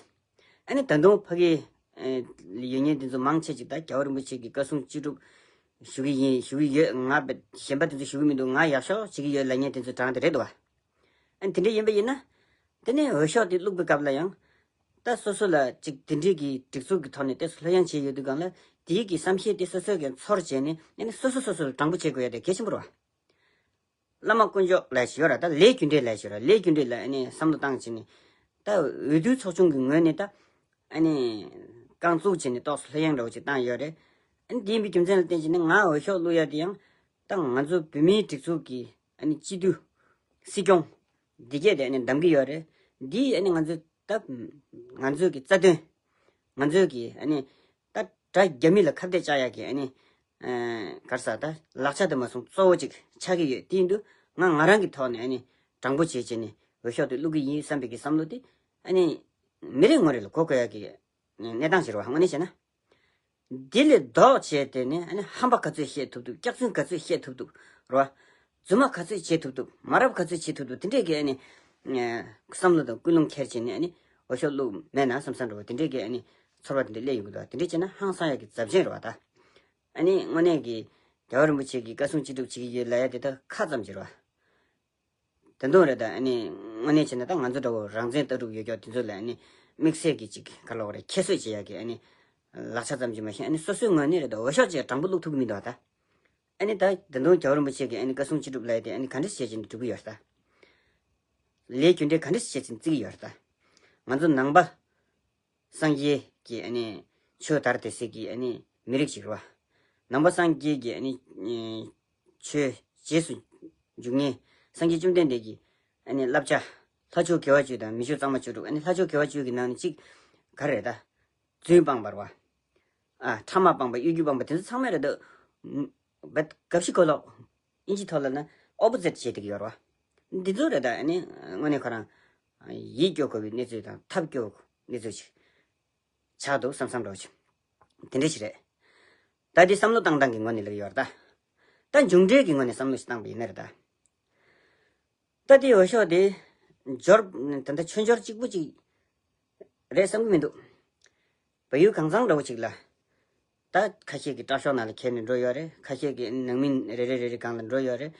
ཨ་ནི་ད་དུང་ཕ་གི་ཨ་ཡོད་མཁན་དེ་ཚོ་མང་ཆེ་ཅིག་ད་རྒྱལ་བ་རིན་པོ་ཆེ་གི་བཀའ་གསུང་ཅི་སྒྲུབ་ ཞུ་གི་ཡིན་ཞུ་གི་ཡོད། ང་བ་གཞན་པ་དེ་ཚོ་ཞུ་གི་མི་འདུག། ང་ཡག་ཤོས་བྱེད་ཀྱི་ཡོད་ལབ་མཁན་དེ་ཚོ་གྲངས་དེ་རེད་འདུག་བ། ཨ་ནི་དེ་འདྲ་ཡིན་པ་ཡིན་ན། དེ་ནས་འོས་ཤོག་དེ་བླུགས་པའི་སྐབས་ལ་ཡང་། ད་སོ་སོ་ལ་ཅིག་དེ་འདྲའི་གི་སྒྲིག་འཛུགས་ཀྱི་ཐོག་ནས་ཏོག་ཙམ་ལྷོད་ཡངས་བྱས་ཡོད་དུས་སྒང་ལ་དེའི་གི་བསམ་ཤེས་དེ་སོ་སོས་ཀྱང་ཚོར་བྱས་ནས་ཨ་ནི་སོ་སོ་སོ་སོ་ལ་དྲང་པོ་བྱེད་དགོས་ཡ་དེ་གལ་ཆེན་པོ་རེད་བ། བླ་མ་དཀོན་མཆོག་ལབ་ཞིག་ཡོད་ར། ད་ལས་རྒྱུ་འབྲས་ལབ་ཞིག་ཡོད་ར། ལས་རྒྱུ་འབྲས་ལ་ཨ་ནི་བསམ་བློ་བཏང་བྱས་ནས། ད་འོས་བསྡུ་ཚོགས་ཆུང་གི་ངོས་ནས་ད་ཨ་ནི་རྐང་བཙུགས་བྱས་ནས་ཏོག་ཙམ་ལྷོད་ཡངས་འདྲ་བོ་ཅིག་བཏང་ཡོད་རེད། ཨ་ནི་དེ་ཡིན་པའི་རྒྱུ་མཚན་ལ་བརྟེན་བྱས་ནས་ང་འོས་ཤོག་བླུགས་ཡ་དེ་ཡང་ད་ང་ཚོ་བོད་མིའི་སྒྲིག་འཛུགས་ཀྱི་ཨ་ནི་སྤྱི་འཐུས་སྲིད་སྐྱོང་འདི་གས་དེ་ཨ་ནི་འདེམས་ཀྱི་ཡོད་རེད། འདིས་ཨ་ནི་ང་ཚོ་ད་ང་ཚོའི་གི་རྩ་དོན། ང་ཚོའི་གི་ཨ་ནི་ད་དགྲ་རྒྱ་མི་ལ་ཁ་གཏད་བཅག་ཡག་གི་ཨ་ནི་ཨ་ག་རེ་ཟེར། ད་ལག་ཆ་དེ་མ་སོང་གཙོ་བོ་ཅིག་ཆགས་ཀྱི་ཡོད། དེ་ཡིན་དུས་ང་ང་རང་གི་ཐོག་ནས་ཨ་ནི་དྲང་པོ་བྱས་བྱས་ནས་འོས་ཤོག་དེ་བླུག་གི་ཡིན་བསམ་པའི་གི་བསམ་བློ་དེ་ཨ་ནི་མི་རེ་ངོ་རེ་ལ་གོ་དགོས་ཡག་གི་གནས་སྟངས་ཤིག་རེད་བ། དངོས་གནས་བྱས་ན། འདི་ལས་ལྡོག་བྱས་ཏེ་ནི་ཨ་ནི་ཧམ་པ་ག་ཚོད་བཤད་ཐུབ་ཐུབ། སྐྱག་རྫུན་ག་ཚོད་བཤད་ཐུབ་ཐུབ་རེད་བ། རྫུན་མ་ག་ཚོད་བྱེད་ཐུབ་ཐུབ། མ་རབས་ག་ཚོད་བྱེད་ཐུབ་ཐུབ། དེ་འདྲས་ཀྱི་ཨ་ནི་ཨ་བསམ་བློ་དང་ཀུན་སློང་འཁྱེར་བྱས་ནས་ཨ་ནི་འོས་ཤོག་བླུགས་མེད་ན་བསམ་བསམ་འདྲ་བོ་དེ་འདྲས་ཀྱི་ཨ་ནི་ཚོར་བ་དེ་འདྲས་སླེབས་ཡོང་གི་འདུག། དེ་འདྲས་བྱས་ན་ཧང་སང་ཡག་གི་རྫབ་ཆེན་རེད་བ་ད། ཨ་ནི་དངོས་གནས་ཀྱི་རྒྱལ་བ་རིན་པོ་ཆེ་གིས་བཀའ་གསུང་ཅི་སྒྲུབ་བྱེད་ཀྱི་ཡོད་ལབ་ཡ་དེ་ད་ཁ་ཙམ་ཅིག་རེད་བ། དེ་འདྲ་རེད་ད། ཨ་ནི་དངོས་གནས་བྱས་ན་ད་ང་ཚོ་འདྲ་བོ་རང་བཙན་ལྟ་གྲུབ་ཡོད་ཀྱོག་དེ་ཚོ་ལ་ཨ་ནི་དམིགས་བསལ་གྱི་ཅིག་ག་ལབ་དགོས་རེད། ཁྱད་གསོད་བྱེད་ཡག་གི་ཨ་ནི་ལག་ཆ་ཙམ་གྱིས་མ་ཤེས། ཨ་ནི་སོ་སོའི་ངོས་ནས་རེད་ད། འོས་ཤོག་ཅིག་དྲང་པོ་བླུགས་ཐུབ་ཀྱི་མི་འདུག་ད། ཨ་ནི་ད་ད་དུང་རྒྱལ་བ་རིན་པོ་ཆེ་གིས་ཨ་ནི་བཀའ་གསུང་ཅི་སྒྲུབ་ལབ་ཡ་དེ་ཨ་ནི་ག་འདྲ་བྱས་བྱས་ནས་སྒྲུབ་ཀྱི་ཡོད་རེད་ད། ལས་རྒྱུ་འབྲས་ག་འདྲ་བྱས་བྱས་ནས་བརྩི་གི་ཡོད་རེད་ད། ང་ཚོ་ནང་པ་སངས་རྒྱས་ཀྱི་ཨ་ནི་ཆོས་དར་དེ་སྲིད་ཀྱི་ཨ་ནི་མི་རིགས་ཤིག་རེད་བ། ནང་པ་སངས་རྒྱས་ཀྱི་ཨ་ནི་ཨེ་ཆོས་རྗེས་སུ་འཇུག་མཁན་སངས་རྒྱས་བཅོམ་ལྡན་འདས་ཀྱི་ཨ་ནི་བསླབ་བྱ། ལྷ་ཆོས་དགེ་བ་བཅུ་དང་མི་ཆོས་གཙང་མ་བཅུ་དྲུག། ཨ་ནི་ལྷ་ཆོས་དགེ་བ་བཅུ་གི་ནང་ནས་གཅིག་ག་རེ་རེད་ད། རྫུན་སྤངས་པ་རེད་བ། ཨ་ཕྲ་མ་སྤངས་པ། གཡོ་སྒྱུ་སྤངས་པ། དེ་ཚོ་ཚང་མ་རེད་ད། བ་དགག་གཞི་གོ་ལོག་ཨིན་ཇི་ཐོག་ལ་ན་ཨོ་པོ་ཟིཊ་བྱེད་བསྡད་ཀྱི་ཡོད་རེད་བ། འདི་ཚོ་རེད་ད། ཨ་ནི་དངོས་གནས་ཁོ་རང་ཡིད་སྐྱོ་དགོས་པའི་གནས་ཚུལ་དང་ཐབས་སྐྱོ་གནས་ཚུལ་ཞིག་ཆགས་འདུག་བསམ་བསམ་འདྲ་བོ་ཞིག་དེ་འདྲ་ཞིག་རེད། ད་འདི་བསམ་བློ་བཏང་སྟངས་ཀྱི་ངོས་ནས་ལབ་ཀྱི་ཡོད་རེད་ད། ད་མཇུག་འབྲས་ཀྱི་ངོས་ནས་བསམ་བློ་ཞིག་བཏང་པ་ཡིན་ན་རེད་ད། ད་དེའི་འོས་ཤོག་དེ་འབྱོར། ད་ལྟ་ཆོས་འབྱོར་གཅིག་པུ་གཅིག་རེད་བསམ་གྱི་མི་འདུག། བལ་ཡུལ་གང་ཚང་འདྲ་བོ་ཅིག་ལ། ད་ཁ་ཤས་ཀྱིས་སྐྲག་ཤོག་ནང་ལ་འཁྱེར་ནས་འགྲོ་ཡོད་རེད། ཁ་ཤས་ཀྱིས་ནང་མི་རེ་རེ་རེ་རེ་སྒང་ལ་འགྲོ་ཡོད་རེད།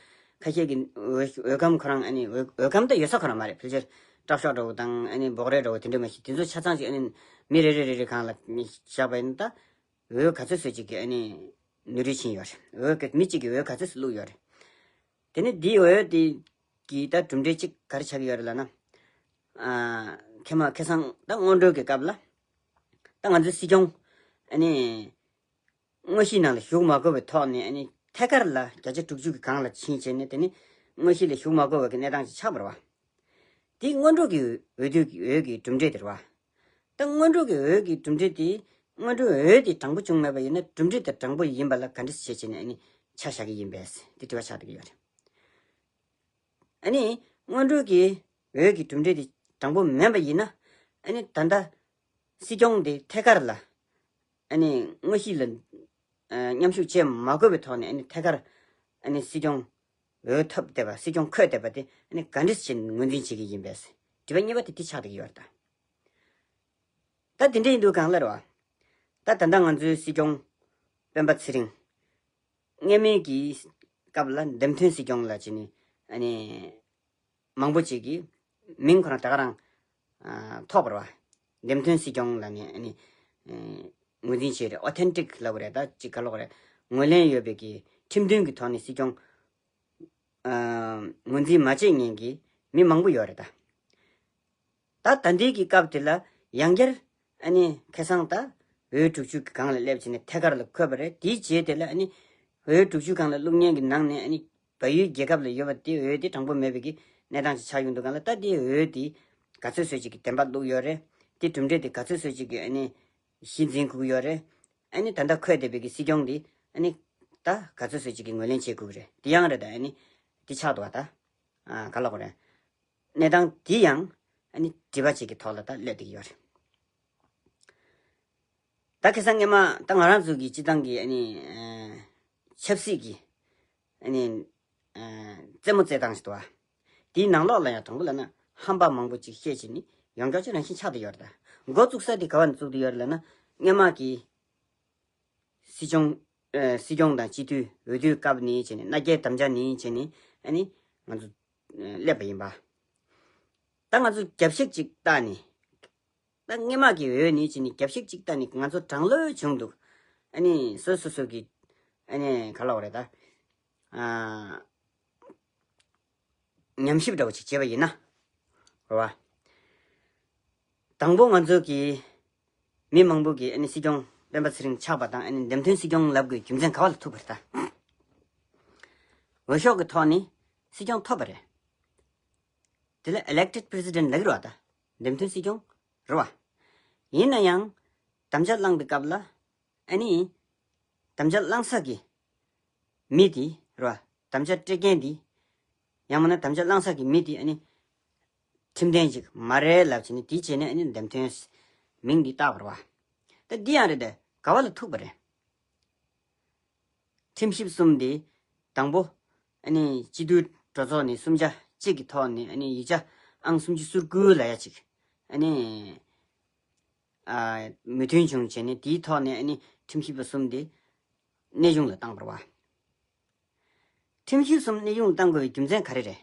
ཁ་ཤས་ཀྱིས་འོས་འོས་སྒམ་ཁོ་རང་ཨ་ནི་འོས་འོས་སྒམ་ད་ཡོད་ས་ཁོ་རང་མ་རེད། ཕལ་ཆེར་སྐྲག་ཤོག་འདྲ་བོ་དང་ཨ་ནི་འབོག་རལ་འདྲ་བོ་དེ་འདྲ་མ་གཏོགས་དེ་ཚོ་ཆ་ཚང་ཅིག་ཨ་ནི་མི་རེ་རེ་རེ་རེ་སྒང་ལ་བཞག་པ་ཡིན་ན་ད། འོས་ག་ཚོད་ཙམ་ཅིག་གི་ཨ་ནི་ནོར་འཁྲུལ་ཕྱིན་ཡོད་རེད། འོས་གི་མི་གཅིག་གིས་འོས་ག་ཚོད་ཙམ་བླུགས་ཡོད་རེད། དེ་ནས་འདིའི་འོས་དེ་གི་ད་གྲུབ་འབྲས་གཅིག་ག་རེ་ཆགས་ཀྱི་ཡོད་རེད་ལབ་ན། ཨ་ཁེ་མ་ཁེ་སང་ད་སྔོན་འགྲོ་གི་སྐབས་ལ་ད་ང་ཚོའི་སྲིད་སྐྱོང་ཨ་ནི་དངོས་གཞིའི་ནང་ལ་ཞུགས་མ་དགོས་པའི་ཐོག་ནས་ཨ་ནི་ཐད་ཀར་ལ་བརྒྱ་ཆ་དྲུག་ཅུ་གི་སྒང་ལ་ཕྱིན་བྱས་ནས་དེ་ནི་དངོས་གཞི་ལ་ཞུགས་མ་དགོས་པ་གི་གནས་སྟངས་ཅིག་ཆགས་པ་རེད་བ། དེ་སྔོན་འགྲོ་གི་འོས་བསྡུ་གི་འོས་ཀྱི་གྲུབ་འབྲས་དེ་རེད་བ། ད་སྔོན་འགྲོ་གི་འོས་ཀྱི་གྲུབ་འབྲས་དེ། སྔོན་འགྲོའི་འོས་དེ་དྲང་པོ་བྱུང་མེད་པ་ཡིན་ན་གྲུབ་འབྲས་དེ་དྲང་པོ་ཡིན་པ་ལ་ག་འདྲ་བྱས་བྱས་ནས་ཨ་ནི་ཆ་བཞག་གི་ཡིན་པས་དེ་དྲི་བ་ཆགས་བསྡད་ཀྱི་ཡོད་རེད། ཨ་ནི་སྔོན་འགྲོ་གི་འོས་ཀྱི་གྲུབ་འབྲས་དེ་དྲང་པོ་མིན་པ་ཡིན་ན་ཨ་ནི་ད་ལྟ་སྲིད་སྐྱོང་དེ་ཐད་ཀར་ལ་ཨ་ནི་དངོས་གཞི་ལ་ཨ་མཉམ་ཞུགས་བྱེད་མ་དགོས་པའི་ཐོག་ནས་ཨ་ནི་ཐད་ཀར་ཨ་ནི་སྲིད་སྐྱོང་འོས་ཐོབ་བསྡད་པ། སྲིད་སྐྱོང་འཁོད་བསྡད་པ་དེ་ཨ་ནི་ག་འདྲ་བྱས་ནས་ངོས་འཛིན་བྱེད་ཀྱི་ཡིན་པས། དྲི་བ་གཉིས་པ་དེ་དེ་ཆགས་བསྡད་ཀྱི་ཡོད་རེད་ད། ད་དེ་འདྲ་ཡིན་དུས་གང་ལ་རེད་བ། ད་ད་ལྟ་ང་ཚོའི་སྲིད་སྐྱོང་སྤེན་པ་ཚེ་རིང་། སྔོན་མའི་གི་སྐབས་ལ་འདེམས་ཐོན་སྲིད་སྐྱོང་ལ་བྱས་ནས་ཨ་ནི་མང་པོ་ཅིག་གིས་མིང་ཁོ་རང་ད་ག་རང་ཨ་ཐོགས་པ་རེད་བ། འདེམས་ཐོན་སྲིད་སྐྱོང་ལབ་ནས་ཨ་ནི་ཨ་ངོས་འཛིན་བྱས་རེད། ཨོ་ཐེན་ཊིག་ལབ་དགོས་རེད། ད་ཅིག་ག་ལབ་དགོས་རེད། ངོས་ལེན་ཡོད་པའི་གི་ཁྲིམས་མཐུན་གྱི་ཐོག་ནས་སྲིད་སྐྱོང་ཨ་ངོས་འཛིན་མ་བྱེད་མཁན་གྱི་མི་མང་པོ་ཡོད་རེད་ད། ད་ད་ལྟའི་གི་སྐབས་དེ་ལ་ཡང་བསྐྱར་ཨ་ནི་ཁ་སང་ད་འོས་དྲུག་ཅུ་གི་སྒང་ལ་སླེབས་བྱས་ནས་ཐད་ཀར་ལ་འཁོད་པ་རེད། དེའི་རྗེས་དེ་ལ་ཨ་ནི་འོས་དྲུག་ཅུ་སྒང་ལ་བླུགས་མཁན་གྱི་ནང་ནས་ཨ་ནི་བལ་ཡུལ་རྒྱལ་ཁབ་ལ་ཡོད་པ་དེ་འོས་དེ་དྲང་པོ་མེད་པའི་གི་གནས་སྟངས་ཤིག་ཆགས་ཡོང་དུས་སྒང་ལ། ད་དེའི་འོས་དེ་ག་ཚོད་ཙམ་ཅིག་གི་བདེན་པ་བླུགས་ཡོད་རེད། དེ་གྲུབ་འབྲས་དེ་ག་ཚོད་ཙམ་ཅིག་གི་ཨ་ནི་གཞི་འཛིན་དགོས་ཀྱི་ཡོད་རེད། ཨ་ནི་ད་ལྟ་འཁོད་བསྡད་པའི་གི་སྲིད་སྐྱོང་དེ་ཨ་ནི་ད་ག་ཚོད་ཙམ་ཅིག་གི་ངོས་ལེན་བྱེད་དགོས་ཀྱི་རེད། དེ་ཡང་རེད། ད་ཨ་ནི་དེ་ཆགས་འདུག་བ་ད། ཨ་ག་ལབ་དགོས་རེད། གནས་སྟངས་འདི་ཡང་ཨ་ནི་དྲི་བ་ཅིག་གི་ཐོག་ལ་ད་སླེབས་བསྡད་ཀྱི་ཡོད་རེད། ད་ཁ་སང་སྔོན་མ་ད་ང་རང་ཚོ་གི་སྤྱི་བཏང་གི་ཨ་ནི་ཨ་ཆབ་སྲིད་ཀྱི་ཨ་ནི་ཨ་རྩེད་མོ་རྩེ་སྟངས་ཤིག་འདུག་བ། དེའི་ནང་ལོགས་ལ་ཡང་དྲང་པོ་ལབ་ན་ཧམ་པ་མང་པོ་ཅིག་བཤད་བྱས་ནི་ཡོངས་གྲགས་ཅིག་རང་བཞིན་ཆགས་བསྡད་ཡོད་རེད། ད་འགོ་བཙུགས་ས་དེ་ག་བ་ནས་བཙུགས་བསྡད་ཡོད་རེད་ལབ་ན། སྔོན་མ་གི་སྲིད་སྐྱོང་ ཨ་སྲིད་སྐྱོང་དང་སྤྱི་འཐུས་འོས་བསྡུའི་སྐབས་ནས་བྱས་ནས་མནའ་སྐྱེལ་དམ་བཅའ་ནས་བྱས་ནས་ཨ་ནི་ང་ཚོ་ཨ་སླེབས་པ་ཡིན་པ། ད་ང་ཚོ་རྒྱབ་བཤིག་ཅིག་བཏང་ནས། ད་སྔས་མ་གི་འོས་ནས་བྱས་ནས་རྒྱབ་བཤིག་ཅིག་བཏང་ནས་ང་ཚོ་དྲང་ལོས་བྱུང་འདུག་ཨ་ནི་སོ་སོ་སོ་གི་ཨ་ནི་ག་ལབ་དགོས་རེད་ད། ཨ། ཉམས་ཞིབ་འདྲ་བོ་ཅིག་བྱས་པ་ཡིན་ན། རེད་བ། དང་པོ་ང་ཚོ་གི་མི་མང་པོ་གིས་ཨ་ནི་སྲིད་སྐྱོང་སྤེན་པ་ཚེ་རིང་ཆགས་པ་དང་ཨ་ནི་འདེམས་ཐོན་སྲིད་སྐྱོང་ལབ་དགོས་རྒྱུ་མཚན་ག་བ་ལ་ཐུག་པ་རེད་ད། འོས་ཤོག་གི་ཐོག་ནས་སྲིད་སྐྱོང་ཐོབ་པ་རེད། དེ་ལ་elected president ལབ་ཀྱི་རེད་བ་ད། འདེམས་ཐོན་སྲིད་སྐྱོང་རེད་བ། ཡིན་ན་ཡང་དམ་བཅའ་བླངས་པའི་སྐབས་ལ་ཨ་ནི་དམ་བཅའ་བླངས་ས་གི་མི་དེ་རེད་བ། དམ་བཅའ་སྤྲད་མཁན་དེ། ཡང་མིན་ན་དམ་བཅའ་བླངས་ས་གི་མི་དེ་ཨ་ནི་ཁྲིམས་ལྡན་ཅིག་མ་རེད་ལབ་བྱས་ནས་དེ་བྱས་ནས་ཨ་ནི་འདེམས་ཐོན་མིང་འདི་བཏགས་པ་རེད་བ། ད་འདི་ཡང་རེད་དེ་ག་བ་ལ་ཐུག་པ་རེད། ཁྲིམས་ཞིབ་གསུམ་དེ་དང་པོ་ཨ་ནི་སྤྱི་འཐུས་གྲོས་ཚོགས་ནས་གསུམ་ཆ་གཅིག་གི་ཐོག་ནས་ཨ་ནི་ཡིག་ཆ་ཨང་སུམ་ཅུ་སོ་དགུ་ལབ་ཡ་ཅིག་ཨ་ནི་ཨ་མོས་མཐུན་བྱུང་བྱས་ནས་དེའི་ཐོག་ནས་ཨ་ནི་ཁྲིམས་ཞིབ་པ་གསུམ་དེ་གནས་དབྱུང་ལ་བཏང་པ་རེད་བ། ཁྲིམས་ཞིབ་གསུམ་གནས་དབྱུང་བཏང་དགོས་པའི་རྒྱུ་མཚན་ག་རེ་རེད།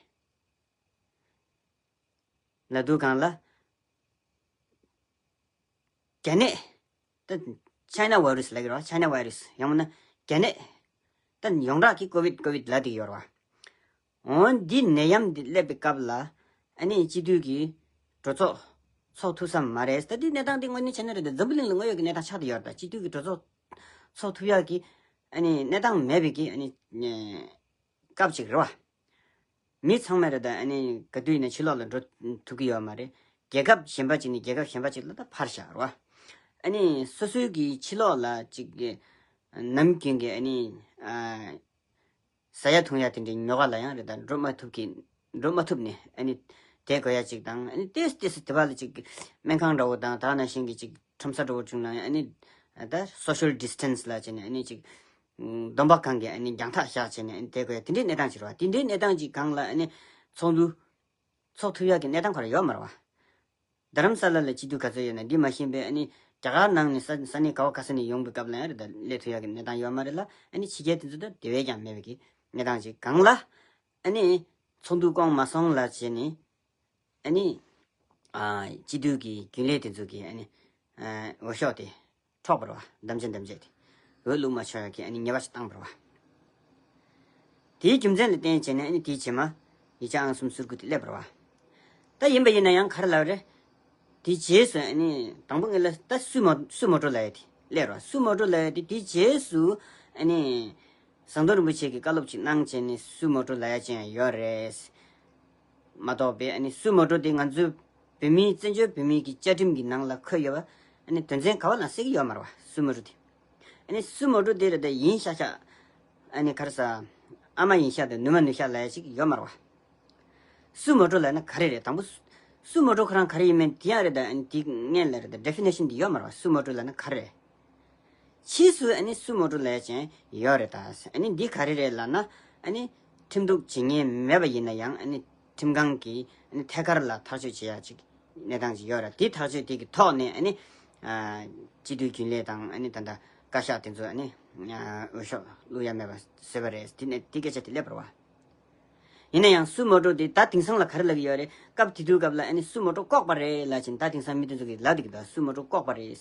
ལ་དུ་གང་ལ། རྒྱ་ནད། ད་China virus ལབ་ཀྱི་རེད་བ། China virus ཡང་མིན་ན་རྒྱ་ནད། ད་ཡོངས་གྲགས་ཀྱི་ཀོ་བིད་ཀོ་བིད་ལབ་བསྡད་ཀྱི་ཡོད་རེད་བ། འོ་འདི་ནད་ཡམས་འདི་སླེབས་པའི་སྐབས་ལ་ཨ་ནི་སྤྱི་འཐུས་ཀྱི་གྲོས་ཚོགས་ཚོགས་ཐུབ་ས་མ་རེད། ད་འདི་གནས་སྟངས་འདི་དངོས་གནས་བྱས་ན་རེད་ད་འཛམ་བུ་གླིང་ལ་དངོས་ཡོད་ཀྱི་གནས་སྟངས་ཆགས་བསྡད་ཡོད་རེད། ད་སྤྱི་འཐུས་ཀྱི་གྲོས་ཚོགས་ཚོགས་ཐུབ་ཡག་གི་ཨ་ནི་གནས་སྟངས་མེད་པའི་གི་ཨ་ནི་སྐབས་ཅིག་རེད་བ། མི་ཚང་མས་རེད་ད་ཨ་ནི་ག་དུས་ཡིན་ན་ཕྱི་ལོགས་ལ་འགྲོ་ཐུབ་ཀྱི་ཡོད་མ་རེད། རྒྱལ་ཁབ་གཞན་པ་ཅིག་ནས་རྒྱལ་ཁབ་གཞན་པ་ཅིག་ལ་ད་ཕར་བཞག་རོགས། ཨ་ནི་སོ་སོའི་གི་ཕྱི་ལོགས་ལ་ཅིག་ནམ་རྒྱུན་གྱི་ཨ་ནི་ཟ་ཡ་འཐུང་ཡ་དེ་འདྲའི་ཉོ་ག་ལ་ཡང་རེད་ད་འགྲོ་མ་ཐུབ་ཀྱི་འགྲོ་མ་ཐུབ་ནས་ཨ་ནི་བསྡད་དགོས་ཡ་ཅིག་དང་། ཨ་ནི་ཏོག་ཙམ་ཏོག་ཙམ་དེ་བ་ལ་ཅིག་སྨན་ཁང་འདྲ་བོ་དང་ད་ག་ནང་བཞིན་གྱི་ཅིག་ཁྲོམ་ས་འདྲ་བོ་བྱུང་ན་ཡང་ཨ་ནི་ད་social distance ལབ་བྱས་ནས་ཨ་ནི་ཅིག་སྡོམ་པ་གང་གི་ཨ་ནི་རྒྱང་ཐག་བཞག་བྱས་ནས་ཨ་ནི་བསྡད་དགོས་ཡ་དེ་འདྲའི་གནས་སྟངས་ཅིག་རེད་བ། དེ་འདྲའི་གནས་སྟངས་ཅིག་སྒང་ལ་ཨ་ནི་ཚོགས་འདུ་ཚོགས་ཐུབ་ཡག་གི་གནས་སྟངས་ཁོ་རང་ཡོད་མ་རེད་བ། རྡ་རམ་ས་ལ་ལ་སྤྱི་འཐུས་ག་ཚོད་ཡོད་ན་འདི་མ་ཤེས་པས་ཨ་ནི་རྒྱ་གར་ནང་ནས་ས་ས་གནས་ག་བ་ག་ས་ནས་ཡོང་པའི་སྐབས་ལ་ཡང་རེད་ད་སླེབས་ཐུབ་ཡག་གི་གནས་སྟངས་ཡོད་མ་རེད་ལ། ཨ་ནི་ཕྱི་རྒྱལ་དེ་ཚོ་ད་དེ་བས་ཀྱང་མེད་པའི་གི་གནས་སྟངས་ཅིག་སྒང་ལ་ཨ་ནི་ཚོགས་འདུ་བསྐོང་མ་སོང་ལ་བྱས་ནས། ཨ་ནི། ཨ། སྤྱི་འཐུས་ཀྱི་རྒྱུན་ལས་དེ་ཚོ་གིས་ཨ་ནི། ཨ། འོས་ཤོག་དེ་འཕྲོག་པ་རེད་བ། དམ་བཅའ་དམ་བཅའ་དེ། འོས་བླུག་མ་ཆོག་ཡག་གི་ཨ་ནི་ཉེས་པ་ཞིག་བཏང་པ་རེད་བ། དེའི་རྒྱུ་མཚན་ལ་བརྟེན་བྱས་ནས་ཨ་ནི་དེའི་རྗེས་མ་ཡིག་ཆ་ཨང་སུམ་ཅུ་སོ་དགུ་དེ་སླེབས་པ་རེད་བ། ད་ཡིན་པ་ཡིན་ན་ཡང་ག་རེ་ལབ་རེད། དེའི་རྗེས་སུ་ཨ་ནི་དང་པོ་ངེད་ལ་ད་སུ་མོ་སུ་མོ་ཊོ་ལབ་ཡ་དེ་སླེབས་རེད་བ། སུ་མོ་ཊོ་ལབ་ཡ་དེ་དེའི་རྗེས་སུ་ཨ་ནི། ཟམ་གདོང་རིན་པོ་ཆེ་གིས་བཀའ་སློབ་ཅིག་གནང་བྱས་ནས་སུ་མོ་ཊོ་ལབ་ཡ་ཅན་ཡང་ཡོད་རེད། མ་གཏོགས་པའི་ཨ་ནི་སུ་མོ་ཊོ་དེ་ང་ཚོའི་བོད་མིའི་བཙན་བྱོལ་བོད་མིའི་གི་བཅའ་ཁྲིམས་ཀྱི་ནང་ལ་འཁོད་ཡོད་པ་ཨ་ནི་དོན་ཚན་ག་བ་ལ་གསལ་གྱི་ཡོད་མ་རེད་བ། སུ་མོ་ཊོ་དེ་ཨ་ནི་སུ་མོ་ཊོ་དེ་རེད་ད་ཡིན་ཤག་ཤག་ཨ་ནི་ག་རེ་ཟ། ཨ་མ་ཡིན་ཤག་དང་ནུ་མ་ནུ་ཤག་ལབ་ཡ་ཅིག་ཡོད་མ་རེད་བ། སུ་མོ་ཊོ་ལབ་ན་ག་རེ་རེད། དང་པོ་སུ་སུ་མོ་ཊོ་ཁོ་རང་ག་རེ་ཡིན་མིན་དེ་ཡང་རེད་ད། ཨ་ནི་དེ་སྔོན་ལ་རེད་ད་ཌེ་ཕི་ནེ་ཤན་དེ་ཡོད་མ་རེད་བ། སུ་མོ་ཊོ་ལབ་ན་ག་རེ་རེད། ཕྱིས་སུ་ཨ་ནི་སུ་མོ་ཊོ་ལབ་ཅན་ཡོད་རེད་ད། ཨ་ནི་འདི་ག་རེ་རེད་ལབ་ན་ཨ་ནི་ཁྲིམས་གཏུག་བྱེད་མཁན་མེད་པ་ཡིན་ན་ཡང་ཨ་ནི་ཁྲིམས་ཁང་གིས་ཨ་ནི་ཐད་ཀར་ལ་ཐག་གཅོད་བྱེད་ཡ་ཅིག་གནས་སྟངས་ཅིག་ཡོད་རེད། དེ་ཐག་གཅོད་དེ་གི་ཐོག་ནས་ཨ་ནི་ཨ་སྤྱི་འཐུས་རྒྱུན་ལས་དང་ཨ་ནི་ད་ལྟ་བཀའ་ཤག་དེ་ཚོ་ཨ་ནི་ཨ་འོས་ཤོག་བླུག་ཡ་མེད་པ་བཟོས་པ་རེད། དེ་ནས་དེ་སྐད་ཆ་དེ་སླེབས་པ་རེད་བ། ཡིན་ན་ཡང་སུ་མོ་ཊོ་དེ་ད་དེང་སང་ལ་ག་རེ་ལབ་ཀྱི་ཡོད་རེད། སྐབས་དེ་དུས་སྐབས་ལ་ཨ་ནི་སུ་མོ་ཊོ་བཀོག་པ་རེད་ལབ་བྱས་ནས་ད་དེང་སང་མི་དེ་ཚོ་གིས་ལབ་བསྡད་ཀྱི་འདུག་སུ་མོ་ཊོ་བཀོག་པ་རེད།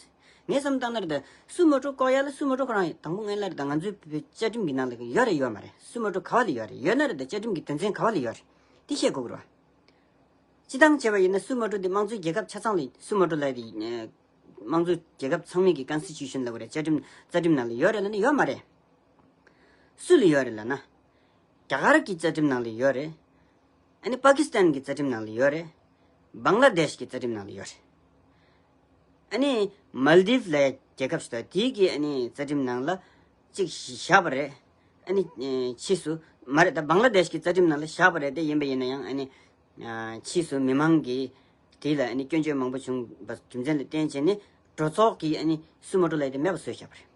ངས་བསམ་བཏང་ན་རེད་ད། སུ་མོ་ཊོ་བཀོག་ཡ་ལ་སུ་མོ་ཊོ་ཁོ་རང་ཡིན། དང་པོ་ངས་ལབ་རེད་ད། ང་ཚོའི་བོད་བཅའ་ཁྲིམས་ཀྱི་ནང་ལ་ཡོད་རེད་ཡོད་མ་རེད། སུ་མོ་ཊོ་ག་བ་ལ་ཡོད་རེད། ཡོད་ན་རེད་ད་བཅའ་ཁྲིམས་ཀྱི་དོན་ཚན་ག་བ་ལ་ཡོད་རེད། དེ་བཤད་དགོས་ཀྱི་རེད་བ། སྤྱི་བཏང་བྱས་པ་ཡིན་ན་སུ་མོ་ཊོ་དེ་དམངས་གཙོའི་རྒྱལ་ཁབ་ཆ་ཚང་ལ་སུ་མོ་ཊོ་ལབ་དེ་དམངས་གཙོའི་རྒྱལ་ཁབ་ཚང་མའི་གི་ཀོན་སི་ཊི་ཊུ་ཤན་ལབ་དགོས་རེད། བཅའ་ཁྲིམས་རྩ་ཁྲིམས་ནང་ལ་ཡོད་རེད་ལབ་ན་ཡོད་མ་རེད། སུ་ལ་ཡོད་རེད་ལབ་ན། རྒྱ་གར་གྱི་རྩ་ཁྲིམས་ནང་ལ་ཡོད་རེད། ཨ་ནི་པ་ཀི་སི་ཐན་གྱི་རྩ་ཁྲིམས་ནང་ལ་ཡོད་རེད། བང་ལ་དེཤ་གི་རྩ་ཁྲིམས་ནང་ལ་ཡོད་རེད། ཨ་ནི་མལ་དིབ་ལབ་ཡ་རྒྱལ་ཁབ་ཞིག་འདུག་དེའི་གི་ཨ་ནི་རྩ་ཁྲིམས་ནང་ལ་གཅིག་བཞག་པ་རེད། ཨ་ནི་ཕྱིས་སུ་མ་རེད་ད། བང་ལ་དེཤ་གི་རྩ་ཁྲིམས་ནང་ལ་བཞག་པ་རེད་དེ། ཡིན་པ་ཡིན་ན་ཡང་ཨ་ནི་ཕྱིས་སུ་མི་མང་གིས་དེ་ལ་ཨ་ནི་སྐྱོན་བརྗོད་མང་པོ་བྱུང་བ་རྒྱུ་མཚན་ལ་བརྟེན་བྱས་ནས་གྲོས་ཚོགས་ཀྱིས་ཨ་ནི་སུ་མོ་ཊོ་ལབ་ཡ་དེ་མེད་པ་བཟོས་བཞག་པ་རེད།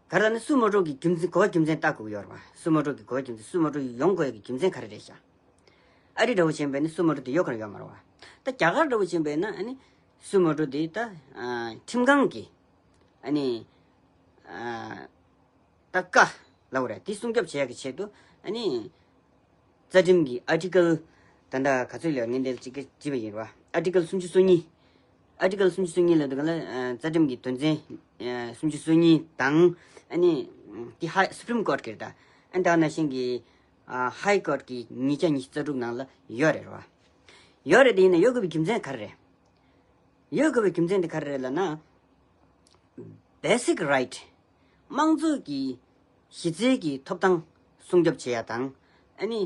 ག་རེ་ལབ་ན་སུ་མོ་ཊོ་གི་རྒྱུ་མཚན་གོ་བ་རྒྱུ་མཚན་ལྟ་དགོས་ཀྱི་ཡོད་རེད་བ། སུ་མོ་ཊོ་གི་གོ་བ་རྒྱུ་མཚན་སུ་མོ་ཊོ་ཡོང་དགོས་ཡ་གི་རྒྱུ་མཚན་ག་རེ་རེད་ཤག་ཨ་རི་འདྲ་བོ་ཕྱིན་པས་ན་སུ་མོ་ཊོ་དེ་ཡོད་ག་རེ་ཡོད་མ་རེད་བ། ད་རྒྱ་གར་འདྲ་བོ་ཕྱིན་པས་ན་ཨ་ནི་སུ་མོ་ཊོ་དེ་ད་ཨ་ཁྲིམས་ཁང་གི་ཨ་ནི་ ཨ་ད་བཀའ་ལབ་དགོས་རེད། དེ་སྲུང་སྐྱོབ་བྱེད་ཡག་གི་ཆེད་དུ་ཨ་ནི་རྩ་ཁྲིམས་ཀྱི་ཨར་ཊི་ཀལ་ད་ལྟ་ག་ཚོད་ལ་ངས་འདིར་ཅིག་བྲིས་པ་ཡིན་རེད་བ། ཨར་ཊི་ཀལ་སུམ་ཅུ་སོ་གཉིས། ཨར་ཊི་ཀལ་སུམ་ཅུ་སོ་གཉིས་ལབ་དུས་ག་ལ་ཨ་རྩ་ཁྲིམས་ཀྱི་དོན་ཚན་ཨ་སུམ་ཅུ་སོ་གཉིས་དང་། ཨ་ནི་དེ་ཧའི་སུ་པྲིམ་ཀོར་གྱི་རེད་ད། ཨ་ནི་ད་ག་ནང་བཞིན་གྱི་ཨ་ཧའི་ཀོར་གྱི་ཉིས་བརྒྱ་ཉི་ཤུ་རྩ་དྲུག་ནང་ལ་ཡོད་རེད་བ། ཡོད་རེད། དེ་ཡིན་ན་ཡོད་དགོས་པའི་རྒྱུ་མཚན་ག་རེ་རེད། ཡོད་དགོས་པའི་རྒྱུ་མཚན་དེ་ག་རེ་རེད་ལབ་ན། Basic Right། དམངས་གཙོ་གི་གཞི་རྩའི་གི་ཐོབ་ཐང་སྲུང་སྐྱོབ་བྱེད་ཡ་དང་། ཨ་ནི་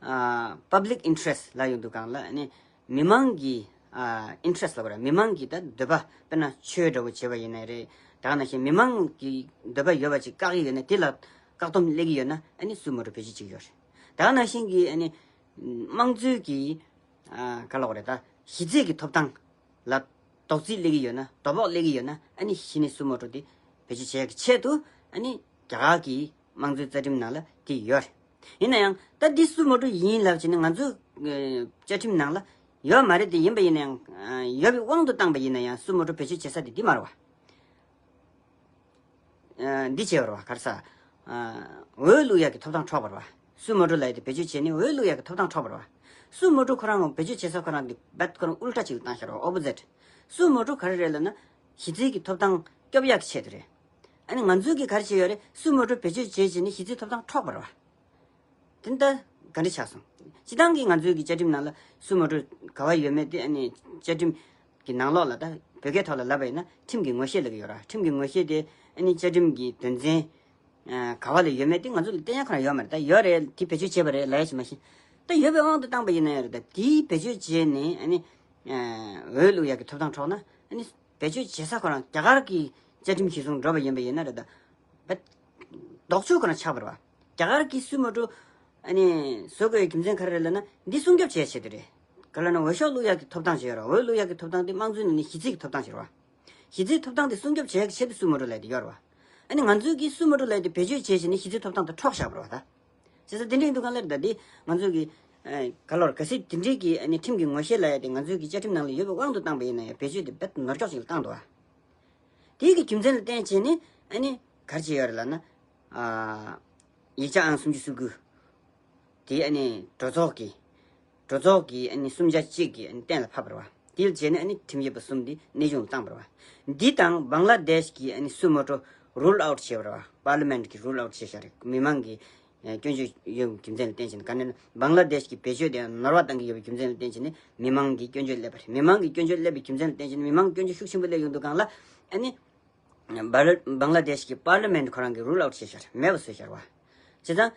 ཨ་Public Interest ལབ་ཡོང་དུས་སྒང་ལ་ཨ་ནི་མི་མང་གི་ཨ་ཨིན་ཊི་རེ་སི་ལབ་དགོས་རེད། མི་མང་གི་ད་འདོད་པ། དཔེར་ན་ཆོས་འདྲ་བོ་བྱེད་པ་ཡིན་ནའི་རེད། ད་ག་ནང་བཞིན་མི་མང་གི་འདོད་པ་ཡོད་པ་ཅིག་བཀག་གི་ཡོད་ན། དེ་ལ་བཀག་སྡོམ་སླེབས་ཀྱི་ཡོད་ན་ཨ་ནི་སུ་མོ་ཊོ་བེད་སྤྱོད་བྱེད་ཀྱི་ཡོད་རེད། ད་ག་ནང་བཞིན་གྱི་ཨ་ནི་དམངས་གཙོའི་གི་ཨ་ག་ལབ་དགོས་རེད། ད་གཞི་རྩའི་གི་ཐོབ་ཐང་ལ་དོགས་རྩིས་སླེབས་ཀྱི་ཡོད་ན། དོ་ཕོག་སླེབས་ཀྱི་ཡོད་ན་ཨ་ནི་གཞི་ནས་སུ་མོ་ཊོ་དེ་བེད་སྤྱོད་བྱེད་ཡག་གི་ཆེད་དུ་ཨ་ནི་རྒྱ་གར་གྱི་དམངས་གཙོའི་རྩ་ཁྲིམས་ནང་ལ་དེ་ཡོད་རེད། ཡིན་ན་ཡང་ད་འདི་སུ་མོ་ཊོ་ཡིན་ལབ་བྱས་ནས་ང་ཚོའི་ཨ་བཅའ་ཁྲིམས་ནང་ལ་ཡོད་མ་རེད། དེ་ཡིན་པ་ཡིན་ན་ཡང་ཨ་ཡོད་པའི་དབང་དུ་བཏང་པ་ཡིན་ན་ཡང་སུ་མོ་ཊོ་བེད་སྤྱོད་བྱེད་ས་དེ་འདི་མ་རེད་བ། ཨ་འདི་བྱས་པ་རེད་བ། ག་རེ་ཟ། ཨ་འོས་བླུག་ཡག་གི་ཐོབ་ཐང་འཕྲོག་པ་རེད་བ། སུ་མོ་ཊོ་ལབ་ཡ་དེ་བེད་སྤྱོད་བྱས་ནས་འོས་བླུག་ཡག་གི་ཐོབ་ཐང་འཕྲོག་པ་རེད་བ། སུ་མོ་ཊོ་ཁོ་རང་བེད་སྤྱོད་བྱེད་ས་ཁོ་རང་དེ་རྦད་ཁོ་རང་ཨུལ་ཊ་ཅིག་ལ་བཏང་ཤག་རེད་བ། ཨོ་པོ་ཛིཊ། སུ་མོ་ཊོ་ག་རེ་རེད་ལབ་ན་གཞི་རྩའི་གི་ཐོབ་ཐང་སྐྱོབ་ཡག་གི་ཆེད་དུ་རེད། ཨ་ནི་ང་ཚོས་གི་ག་རེ་བྱས་ཡོད་རེད། སུ་མོ་ཊོ་བེད་སྤྱོད་བྱས་བྱས་ནས་གཞི་རྩའི་ཐོབ་ཐང་འཕྲོག་པ་རེད་བ། དེ་ལྟ་ག་འདྲ་ཆགས་སོང་། སྤྱིར་བཏང་གི་ང་ཚོའི་གི་བཅའ་ཁྲིམས་ནང་ལ་སུ་མོ་ཊོ་ག་བ་ཡོད་མེད་དེ་ཨ་ནི་བཅའ་ཁྲིམས་ཀྱི་ནང་ལོགས་ལ། ད་བོད་སྐད་ཐོག་ལ་ལབ་པ་ཡིན་ན་ཁྲིམས་ཀྱི་ངོ་ཤེས་ལབ་ཀྱི་ཡོད་ར། ཁྲིམས་ཀྱི་ངོ་ཤེས་དེ་ཨ་ནི་བཅའ་ཁྲིམས་ཀྱི་དོན་ཚན་ཨ་ག་བ་ལ་ཡོད་མེད་དེ་ང་ཚོ་ལ་བསྟན་ཡ་ཁོ་རང་ཡོད་མ་རེད། ད་ཡོད་རེད། དེ་བེད་སྤྱོད་བྱས་པ་རེད་ལབ་ཡ་ཞིག་མ་གཞི། ད་ཡོད་པའི་དབང་དུ་བཏང་པ་ཡིན་ན་ཡང་རེད། ད་དེའི་བེད་སྤྱོད་བྱས་ནས་ཨ་ནི་ཨ་འོས་བླུག་ཡ་གི་ཐོབ་ཐང་འཕྲོག་ན་ཨ་ནི་བེད་སྤྱོད་བྱེད་ས་ཁོ་རང་རྒྱ་གར་གྱི་བཅའ་ཁྲིམས་གཞིར་བཟུང་འགྲོ་བ་ཡིན་པ་ཡིན་ན་རེད། ད་བེད་ལྡོག་ཕྱོགས་ཁོ་རང་ཆགས་པ་རེད་བ། རྒྱ་གར་གྱི་སུ་མོ་ཊོ་ཨ་ནི་བཟོ་དགོས་ཡའི་རྒྱུ་མཚན་ག་རེ་རེད་ལབ་ན་འདི་སྲུང་སྐྱོབ་བྱེད་ཆེད་དུ་རེད། ག་ལབ་ན་འོས་ཤོག་བླུག་ཡག་གི་ཐོབ་ཐང་ཞིག་ཡོད་རེད། འོས་བླུག་ཡག་གི་ཐོབ་ཐང་དེ་དམངས་གཙོའི་ནང་ནས་གཞི་རྩའི་གི་ཐོབ་ཐང་ཞིག་རེད་བ། གཞི་རྩའི་ཐོབ་ཐང་དེ་སྲུང་སྐྱོབ་བྱེད་ཡག་གི་ཆེད་དུ་སུ་མོ་ཊོ་ལབ་ཡ་དེ་ཡོད་རེད་བ། ཨ་ནི་ང་ཚོས་ཀྱིས་སུ་མོ་ཊོ་ལབ་ཡ་དེ་བེད་སྤྱོད་བྱས་བྱས་ནས་གཞི་རྩའི་ཐོབ་ཐང་དེ་འཕྲོག་བཞག་པ་རེད་བ་ད། བྱས་ཙང་དེ་འདྲ་ཡིན་དུས་གང་ལ་རེད། ད་འདི་ང་ཚོས་ཀྱི་ཨ་ག་ལབ་རེད། གལ་སྲིད་དེ་འདྲའི་གི་ཨ་ནི་ཁྲིམས་ཀྱི་ངོ་ཤེས་ལབ་ཡ་དེ་ང་ཚོས་ཀྱི་བཅའ་ཁྲིམས་ནང་ལ་ཡོད་པའི་དབང་དུ་བཏང་པ་ཡིན་ན་ཡང་བེད་སྤྱོད་དེ་རྦད་ནོར་འཁྱོག་ཅིག་ལ་བཏང་འདུག་བ། དེའི་གི་རྒྱུ་མཚན་ལ་བརྟེན་བྱས་ནས་ཨ་ནི་ག་རེ་བྱས་ཡོད་རེད་ལབ་ན། ཨ་ཡིག་ཆ་ཨང་སུམ་ཅུ་སོ་དགུ་དེ་ཨ་ནི་གྲོས་ཚོགས་ཀྱི་གྲོས་ཚོགས་ཀྱི་ཨ་ནི་གསུམ་ཆ་གཅིག་གིས་ཨ་ནི་གཏན་ལ་ཕབ་པ་རེད་བ། དེའི་རྗེས་ནས་ཨ་ནི་ཁྲིམས་ཞིབ་པ་གསུམ་དེ་གནས་དབྱུང་བཏང་པ་རེད་བ། འདི་དང་བང་ལ་དེཤ་གི་ཨ་ནི་སུ་མོ་ཊོ་རུལ་ཨའུཊ་བྱས་པ་རེད་བ། པར་ལི་མེན་ཊི་གིས་རུལ་ཨའུཊ་བྱས་བཞག་རེད། མི་མང་གི་ཨ་སྐྱོན་བརྗོད་ཡོད་རྒྱུ་མཚན་ལ་བརྟེན་བྱས་ནས། ག་ནས་ན་བང་ལ་དེཤ་གི་བེད་སྤྱོད་དེ་ནོར་བ་བཏང་གི་ཡོད་པའི་རྒྱུ་མཚན་ལ་བརྟེན་བྱས་ནས་མི་མང་གི་སྐྱོན་བརྗོད་སླེབས་པ་རེད། མི་མང་གི་སྐྱོན་བརྗོད་སླེབས་པའི་རྒྱུ་མཚན་ལ་བརྟེན་བྱས་ནས་མི་མང་སྐྱོན་བརྗོད་ཤུགས་ཆེན་པོ་སླེབས་ཡོང་དུས་སྒང་ལ་ཨ་ནི། བ་ལ་བང་ལ་དེཤ་གི་པར་ལི་མེན་ཊི་ཁོ་རང་གིས་རུལ་ཨའུཊ་བྱས་བཞག་རེད། མེད་པ་བཟོས་བཞག་རེད་བ། བྱས་ཙང་།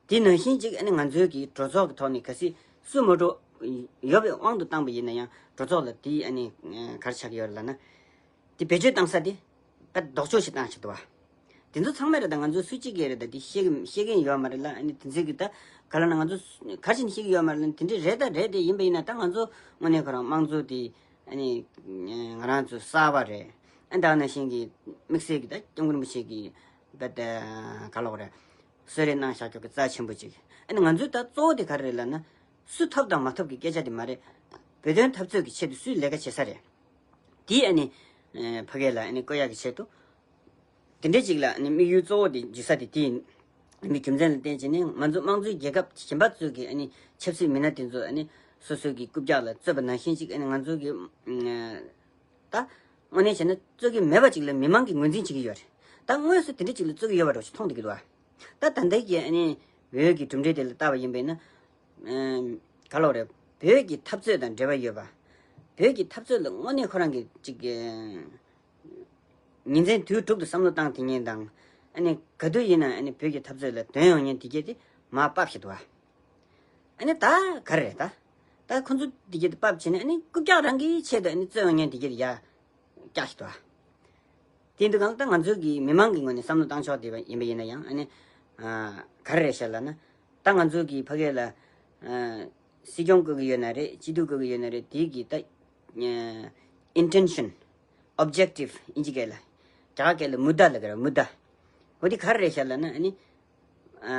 དེ་ནང་བཞིན་ཅིག་ཨ་ནི་ང་ཚོའི་གི་གྲོས་ཚོགས་ཀྱི་ཐོག་ནས་གལ་སྲིད་སུ་མོ་ཊོ་ཡོད་པའི་དབང་དུ་བཏང་པ་ཡིན་ན་ཡང་གྲོས་ཚོགས་ལ་དེ་ཨ་ནི་ག་རེ་ཆགས་ཀྱི་ཡོད་རེད་ལབ་ན། དེ་བེད་སྤྱོད་བཏང་ས་དེ་ད་ལྡོག་ཕྱོགས་ཤིག་བཏང་ཆགས་འདུག་བ། དེ་ཚོ་ཚང་མས་རེད། ད་ང་ཚོ་སུ་གཅིག་གིས་རེད། ད་དེ་ཤེས་ཀྱི་ཤེས་ཀྱི་ཡོད་མ་རེད་ལ། ཨ་ནི་དེ་ཚོའི་གི་ད་ག་ལབ་ན་ང་ཚོ་ག་རེ་བྱས་ནས་ཤེས་ཀྱི་ཡོད་མ་རེད་ལ། དེ་འདྲས་རེད། ད་རེད། དེ་ཡིན་པ་ཡིན་ན་ད་ང་ཚོ་དངོས་གནས་ཁོ་རང་དམངས་གཙོ་དེ་ཨ་ནི་ང་རང་ཚོ་གསར་པ་རེད། ཨ་ད་ནང་བཞིན་གྱི་དམིགས་བསལ་གྱི་ད་སྐྱབས་མགོན་རིན་པོ་ཆེ་གིས་ད་ད་ག་ལབ་དགོས་རེད། གསོལ་རས་གནང་བཞག་ཆོག་གི་རྩ་ཆེན་པོ་ཅིག་ཨ་ནི་ང་ཚོའི་ད་གཙོ་བོ་དེ་ག་རེ་རེད་ལབ་ན། སུ་ཐོབ་དང་མ་ཐོབ་ཀྱི་སྐད་ཆ་དེ་མ་རེད། བོད་དོན་འཐབ་རྩོད་ཀྱི་ཆེད་དུ་སུས་ལས་ཀ་བྱེད་ས་རེད། དེ་ཨ་ནི་ཨ་ཕ་གི་ལ་ཨ་ནི་བཀོད་ཡག་གི་ཆེད་དུ། དེ་འདྲ་ཅིག་ལ་ཨ་ནི་དམིགས་ཡུལ་གཙོ་བོ་དེ་འཇུག་ས་དེ་དེ་ཡིན་པའི་རྒྱུ་མཚན་ལ་བརྟེན་བྱས་ནས་ང་ཚོ་དམངས་གཙོའི་རྒྱལ་ཁབ་གཞན་པ་ཚོས་ཀྱི་ཨ་ནི་ཆབ་སྲིད་མི་སྣ་དེ་ཚོ་ཨ་ནི་སོ་སོའི་གི་རྐུབ་བཀྱག་ལ་རྩོད་པ་ནང་བཞིན་ཅིག་ཨ་ནི་ང་ཚོ་གི་ཨ། ད་དངོས་གནས་བྱས་ན་རྩོད་ཀྱི་མེད་པ་ཅིག་ལ་མི་མང་གིས་ངོས་འཛིན་བྱེད་ཀྱི་ཡོད་རེད། ད་དངོས་སུ་དེ་འདྲ་ཅིག་ལ་རྩོད་ཀྱི་ཡོད་པ་འདྲ་ཞིག་མཐོང་བསྡད་ཀྱི་འདུག་བ། ད་ད་ལྟའི་གི་ཨ་ནི་བོད་ཀྱི་གྲུབ་འབྲས་དེ་ལ་བལྟ་བ་ཡིན་པས་ན། ཨམ། ག་ལབ་དགོས་རེད། བོད་ཀྱི་འཐབ་རྩོད་དང་འབྲེལ་བ་ཡོད་པ། བོད་ཀྱི་འཐབ་རྩོད་ལ་དངོས་གནས་ཁོ་རང་གི་ཅིག་གི་ཉིན་མཚན་དུས་དྲུག་ཏུ་བསམ་བློ་བཏང་བསྡད་མཁན་དང་། ཨ་ནི་ག་དུས་ཡིན་ན་ཨ་ནི་བོད་ཀྱི་འཐབ་རྩོད་ལ་དོན་ཡོང་མཁན་དེ་གྱད་དེ་མར་ཕབ་བཞག་འདུག་བ། ཨ་ནི་ད་ག་རེ་རེད་ད། ད་ཁོ་ཚོ་དེ་གྱད་དེ་ཕབ་བྱས་ནས་ཨ་ནི་རྐུབ་བཀྱག་རང་གི་ཆེད་དུ་ཨ་ནི་རྩོད་ཡོང་མཁན་དེ་གྱད་དེ་ཡར་བཀྱག་བཞག་འདུག་བ། དེ་འདུག་གང་ལ་ད་ང་ཚོ་གི་མི་མང་གི་ངོས་ནས་བསམ་བློ་བཏང་ཕྱོགས་དེ་ཡིན་པ་ཡིན་ན་ཡང་ཨ་ནི། ཨ་ག་རེ་རེད་ཤག་ལབ་ན། ད་ང་ཚོ་གི་ཕ་གི་ལ་ཨ་སྲིད་སྐྱོང་བསྐོ་གི་ཡོད་ན་རེད། སྤྱི་འཐུས་བསྐོ་གི་ཡོད་ན་རེད། དེ་གི་ད་ཨ་ཨིན་ཊེན་ཤན། ཨོབ་ཇེག་ཊིབ་ཨིན་ཇི་སྐད་ལ། རྒྱ་གར་སྐད་ལ་མུ་དཱ་ལབ་ཀྱི་རེད། མུ་དཱ། འོ་དེ་ག་རེ་རེད་ཤག་ལབ་ན་ཨ་ནི། ཨ་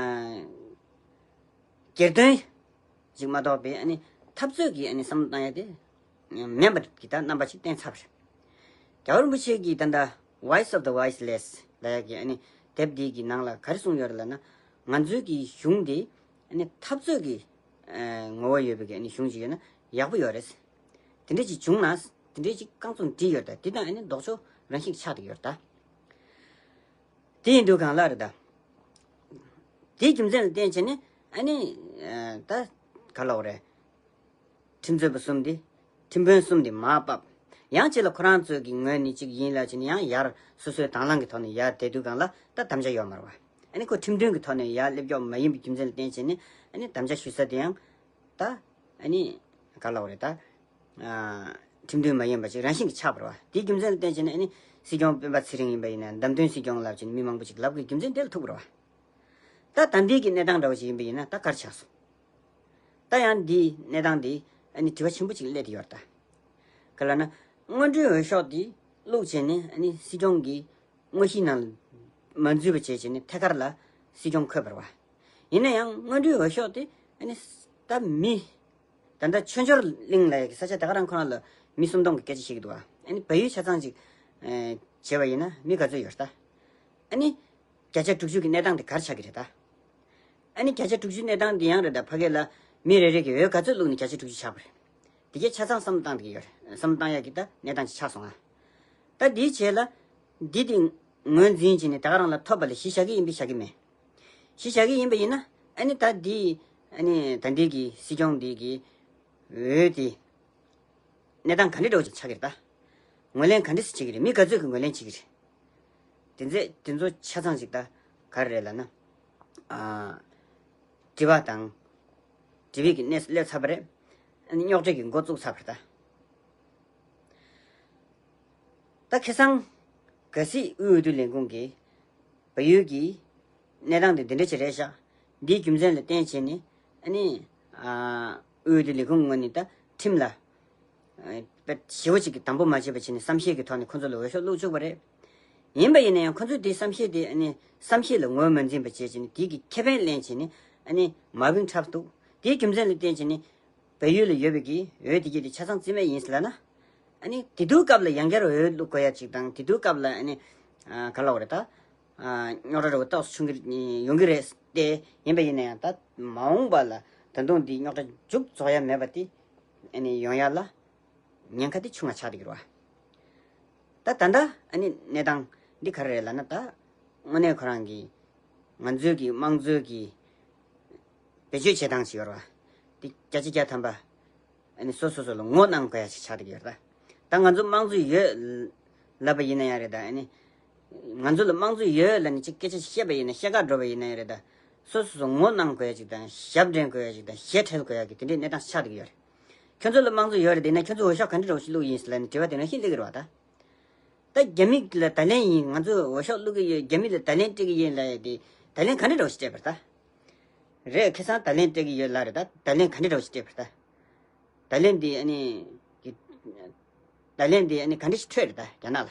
སྒེར་དོན་ཞིག་མ་གཏོགས་པའི་ཨ་ནི་འཐབ་རྩོད་ཀྱི་ཨ་ནི་བསམ་བློ་བཏང་ཡ་དེ་མེད་པ་གི་ད་རྣམ་པ་ཞིག་བསྟན་ཚར་བ་རེད། རྒྱལ་བ་རིན་པོ་ཆེ་གིས་ད་ལྟ་Voice of the Voiceless། ཡ་གི་ཨ་ནི་དེབ་འདི་གི་ནང་ལ་ག་རེ་གསུངས་ཡོད་རེད་ལབ་ན། ང་ཚོའི་གི་གཞུང་འདི་ཨ་ནི་འཐབ་རྩོད་ཀྱི་ཨ་ངོ་བོ་ཡོད་པའི་གི་ཨ་ནི་གཞུང་ཅིག་ཡོད་ན་ཡག་པོ་ཡོད་རེད། དེ་འདྲ་ཅིག་བྱུང་ན། དེ་འདྲ་ཅིག་རྐང་བཙུགས་བྲིས་ཡོད་ད། དེ་དང་ཨ་ནི་ལྡོག་ཕྱོགས་རང་བཞིན་གྱི་ཆགས་བསྡད་ཡོད་ད། དེ་ཡིན་དུས་གང་ལ་རེད་ད། དེའི་རྒྱུ་མཚན་ལ་བརྟེན་བྱས་ནས་ཨ་ནི་ཨ་ད་ག་ལབ་དགོས་རེད། ཁྲིམས་རྩོད་པ་གསུམ་དེ། ཁྲིམས་དཔོན་གསུམ་དེ་མར་ཕབ། ཡང་གཅིག་ལ་ཁོ་རང་ཚོའི་གི་ངོས་ནས་གཅིག་ཡིན་ལབ་བྱས་ནས་ཡང་ཡར་སོ་སོའི་དང་བླངས་ཀྱི་ཐོག་ནས་ཡར་བསྡད་དུས་གང་ལ་ད་དམ་བཅའ་ཡོད་མ་རེད་བ། ཨ་ནི་ཁོ་ཁྲིམས་མཐུན་གྱི་ཐོག་ནས་ཡར་སླེབས་ཀྱོག་མ་ཡིན་པའི་རྒྱུ་མཚན་ལ་བརྟེན་བྱས་ནས་ཨ་ནི་དམ་བཅའ་ཞུ་ས་དེ་ཡང་ད་ཨ་ནི་ག་ལབ་དགོས་རེད་ད། ཨ་ཁྲིམས་མཐུན་མ་ཡིན་པ་ཅིག་རང་བཞིན་གྱིས་ཆགས་པ་རེད་བ། དེའི་རྒྱུ་མཚན་ལ་བརྟེན་བྱས་ནས་ཨ་ནི་སྲིད་སྐྱོང་སྤེན་པ་ཚེ་རིང་ཡིན་པ་ཡིན་ན། བདམས་ཐོན་སྲིད་སྐྱོང་ལབ་བྱས་ནས་མི་མང་པོ་ཅིག་ལབ་དགོས་རྒྱུ་མཚན་དེ་ལ་ཐུག་པ་རེད་བ། ད་ད་ལྟའི་གི་གནས་སྟངས་འདྲ་བོ་ཞིག་ཡིན་པ་ཡིན་ན་ད་ག་རེ་ཆགས་སོང་། ད་ཡང་འདིའི་གནས་སྟངས་འདི་ཨ་ནི་དྲི་བ་ཆེན་པོ་ཅིག་སླེབས་བསྡད་ཡོད་རེད་ད། ག་ལབ་ན། སྔོན་འགྲོའི་འོས་ཤོག་འདི་བླུགས་བྱས་ནས་ཨ་ནི་སྲིད་སྐྱོང་གི་དངོས་གཞིའི་ནང་ལ་མ་འཛུལ་བ་བྱས་བྱས་ནས་ཐད་ཀར་ལ་སྲིད་སྐྱོང་འཁོད་པ་རེད་བ། ཡིན་ན་ཡང་སྔོན་འགྲོའི་འོས་ཤོག་དེ་ཨ་ནི་ད་མི་ད་ལྟ་ཆོས་འབྱོར་གླིང་ལབ་ཡག་གི་ས་ཆ་དེ་ག་རང་ཁོ་རང་ལ་མི་སུམ་སྟོང་གི་སྐད་ཆ་བཤད་ཀྱི་འདུག་བ། ཨ་ནི་བལ་ཡུལ་ཆ་ཚང་ཅིག་ཨེ་བྱས་པ་ཡིན་ན་མི་ག་ཚོད་ཡོད་རེད་ད། ཨ་ནི་བརྒྱ་ཆ་དྲུག་ཅུ་གི་གནས་སྟངས་དེ་ག་རེ་ཆགས་ཀྱི་རེད་ད། ཨ་ནི་བརྒྱ་ཆ་དྲུག་ཅུ་གནས་སྟངས་འདི་ཡང་རེད་ད། ཕ་གི་ལ་མི་རེ་རེ་གིས་འོས་ག་ཚོད་བླུགས་ནས་བརྒྱ་ཆ་དྲུག་ཅུ་ཆགས་པ་རེད། འདི་གས་ཆ་ཚང་བསམ་བློ་བཏང་བསྡད་ཀྱི་ཡོད་རེད། བསམ་བློ་བཏང་ཡག་གི་ད་གནས་སྟངས་ཅིག་ཆགས་སོང་ང་། ད་འདིའི་རྗེས་ལ་འདི་དེ་ངོས་འཛིན་བྱས་ནས་ད་ག་རང་ལ་ཐོབ་པ་ལ་གཞི་བཞག་གི་ཡིན་པས་བཞག་གི་མེད། གཞི་བཞག་གི་ཡིན་པ་ཡིན་ན་ཨ་ནི་ད་འདི་ཨ་ནི་ད་འདི་གི་སྲིད་སྐྱོང་འདི་གི་འོས་དེ་གནས་སྟངས་ག་འདྲ་འདྲ་བོ་ཅིག་ཆགས་ཀྱི་རེད་ད། ངོས་ལེན་ག་འདྲ་ཞིག་བྱེད་ཀྱི་རེད། མི་ག་ཚོད་ཀྱིས་ངོས་ལེན་བྱེད་ཀྱི་རེད། དེ་ཚོ་དེ་ཚོ་ཆ་ཚང་ཞིག་ད་ག་རེ་རེད་ལབ་ན། ཨ། དྲི་བ་དང་། དྲི་བའི་གི་གནས་སུ་སླེབས་ཚར་བ་རེད། ཨ་ནི་རྙོག་དྲ་གི་འགོ་བཙུགས་ཚར་བ་རེད་ད། ད་ཁ་སང་། གལ་སྲིད་དབུས་འོས་བསྡུ་ལས་ཁུངས་ཀྱིས། བལ་ཡུལ་གྱི་གནས་སྟངས་དེ་འདི་འདྲ་ཅིག་རེད་ཤག་འདིའི་རྒྱུ་མཚན་ལ་བརྟེན་བྱས་ནས་ཨ་ནི། ཨ། དབུས་འོས་བསྡུ་ལས་ཁུངས་ངོས་ནས་ད་ཁྲིམས་ལ། ཨ། དཔེ་ཞེ་པོ་ཅིག་གི་དམ་པོ་མ་བྱས་པ་བྱས་ནས་བསམ་ཤེས་ཀྱི་ཐོག་ནས་ཁོ་ཚོ་ལ་འོས་ཤོག་བླུགས་བཅུག་པ་རེད། ཡིན་པ་ཡིན་ན་ཡང་ཁོ་ཚོས་དེའི་བསམ་ཤེས་དེ་ཨ་ནི་བསམ་ཤེས་ལ་ངོས་མ་འཛིན་པ་བྱས་བྱས་ནས་དེའི་གི་ཁེ་ཕན་ལེན་བྱས་ནས་ཨ་ནི་མ་བིང་འཁྲབ་འདུག་དེའི་རྒྱུ་མཚན་ལ་བརྟེན་བྱས་ནས་བལ་ཡུལ་ལ་ཡོད་པའི་གི་འོས་དེ་གྱད་དེ་ཆ་ཚང་རྩིས་མེད་ཡིན་ཟེར་ལབ་ན། ཨ་ནི་དེ་དུས་སྐབས་ལ་ཡང་བསྐྱར་འོས་བླུག་དགོས་ཡ་ཅིག་དང་དེ་དུས་སྐབས་ལ་ཨ་ནི། ཨ། ག་ལབ་དགོས་རེད་ད། ཨ། རྙོག་དྲ་འདྲ་བོ་ཏོག་ཙམ་བྱུང་གི་ཡོང་གི་རེད་དེ། ཡིན་པ་ཡིན་ན་ཡང་ད་མ་འོངས་པ་ལ་ད་དུང་འདི་རྙོག་དྲ་མཇུག་རྫོགས་ཡ་མེད་པ་དེ་ཨ་ནི་ཡོང་ཡ་ལ་ཉེན་ཁ་དེ་ཆུང་བ་ཆགས་བསྡད་ཀྱི་རེད་བ། ད་ད་ལྟ་ཨ་ནི་གནས་སྟངས་འདི་ག་རེ་རེད་ལབ་ན། ད་དངོས་གནས་ཁོ་རང་གི་ང་ཚོའི་གི་དམངས་གཙོའི་གི་བེད་སྤྱོད་བྱེད་སྟངས་ཤིག་ཡོད་རེད་བ། འདི་བརྒྱ་ཆ་བརྒྱ་ཐམ་པ། ཨ་ནི་སོ་སོ་སོ་ལ་ངོ་གནང་དགོས་ཡ་ཞིག་ཆགས་བསྡད་ཀྱི་ཡོད་རེད་ད། ད་ང་ཚོ་དམངས་གཙོ་ཡོད་ལབ་པ་ཡིན་ན་ཡང་རེད་ད། ཨ་ནི་ང་ཚོ་ལ་དམངས་གཙོ་ཡོད་ལབ་ནས་ཅིག་སྐད་ཆ་ཞིག་བཤད་པ་ཡིན་ན། བཤད་ག་འགྲོ་བ་ཡིན་ན་ཡང་རེད་ད། སོ་སོ་སོ་ངོ་གནང་དགོས་ཡ་ཅིག་དང་། ཞབས་འདྲེན་དགོས་ཡ་ཅིག་དང་། ཞལ་ཁྲལ་དགོས་ཡ་གི་དེ་འདྲའི་གནས་སྟངས་ཆགས་བསྡད་ཀྱི་ཡོད་རེད། ཁྱོད་ཚོ་ལ་དམངས་གཙོ་ཡོད་རེད་དེ་ན་ཁྱོད་ཚོ་འོས་ཤོག་ག་འདྲ་འདྲ་བོ་ཞིག་བླུགས་ཡིན་ཟེར་ལབ་ནས་དྲི་བ་དེ་ནང་བཞིན་སླེབས་ཀྱི་རེད་བ་ད། ད་རྒྱ་མི་ལ་བརྡ་ལན་ཡིན། ང་ཚོ་འོས་ཤོག་བླུག་གི་ཡོད། རྒྱ་མི་ལ་བརྡ་ལན་སྤྲད་ཀྱི་ཡིན་ལབ་ཡ་དེ་བརྡ་ལན་ག་འདྲ་འདྲ་བོ་ཞིག་སྤྲད་པ་རེད་ད། རེད། ཁ་སང་བརྡ་ལན་སྤྲད་ཀྱི་ཡོད་ལབ་རེད་ད། བརྡ་ལན་ག་འདྲ་འདྲ་བོ་ཞིག་སྤྲད་པ་རེད་ད། བརྡ་ལན་འདི་ཨ་ནི་གི་བརྡ་ལན་འདི་ཨ་ནི་ག་འདྲ་ཞིག་འཕྲོད་རེད་ད་རྒྱ་ནག་ལ།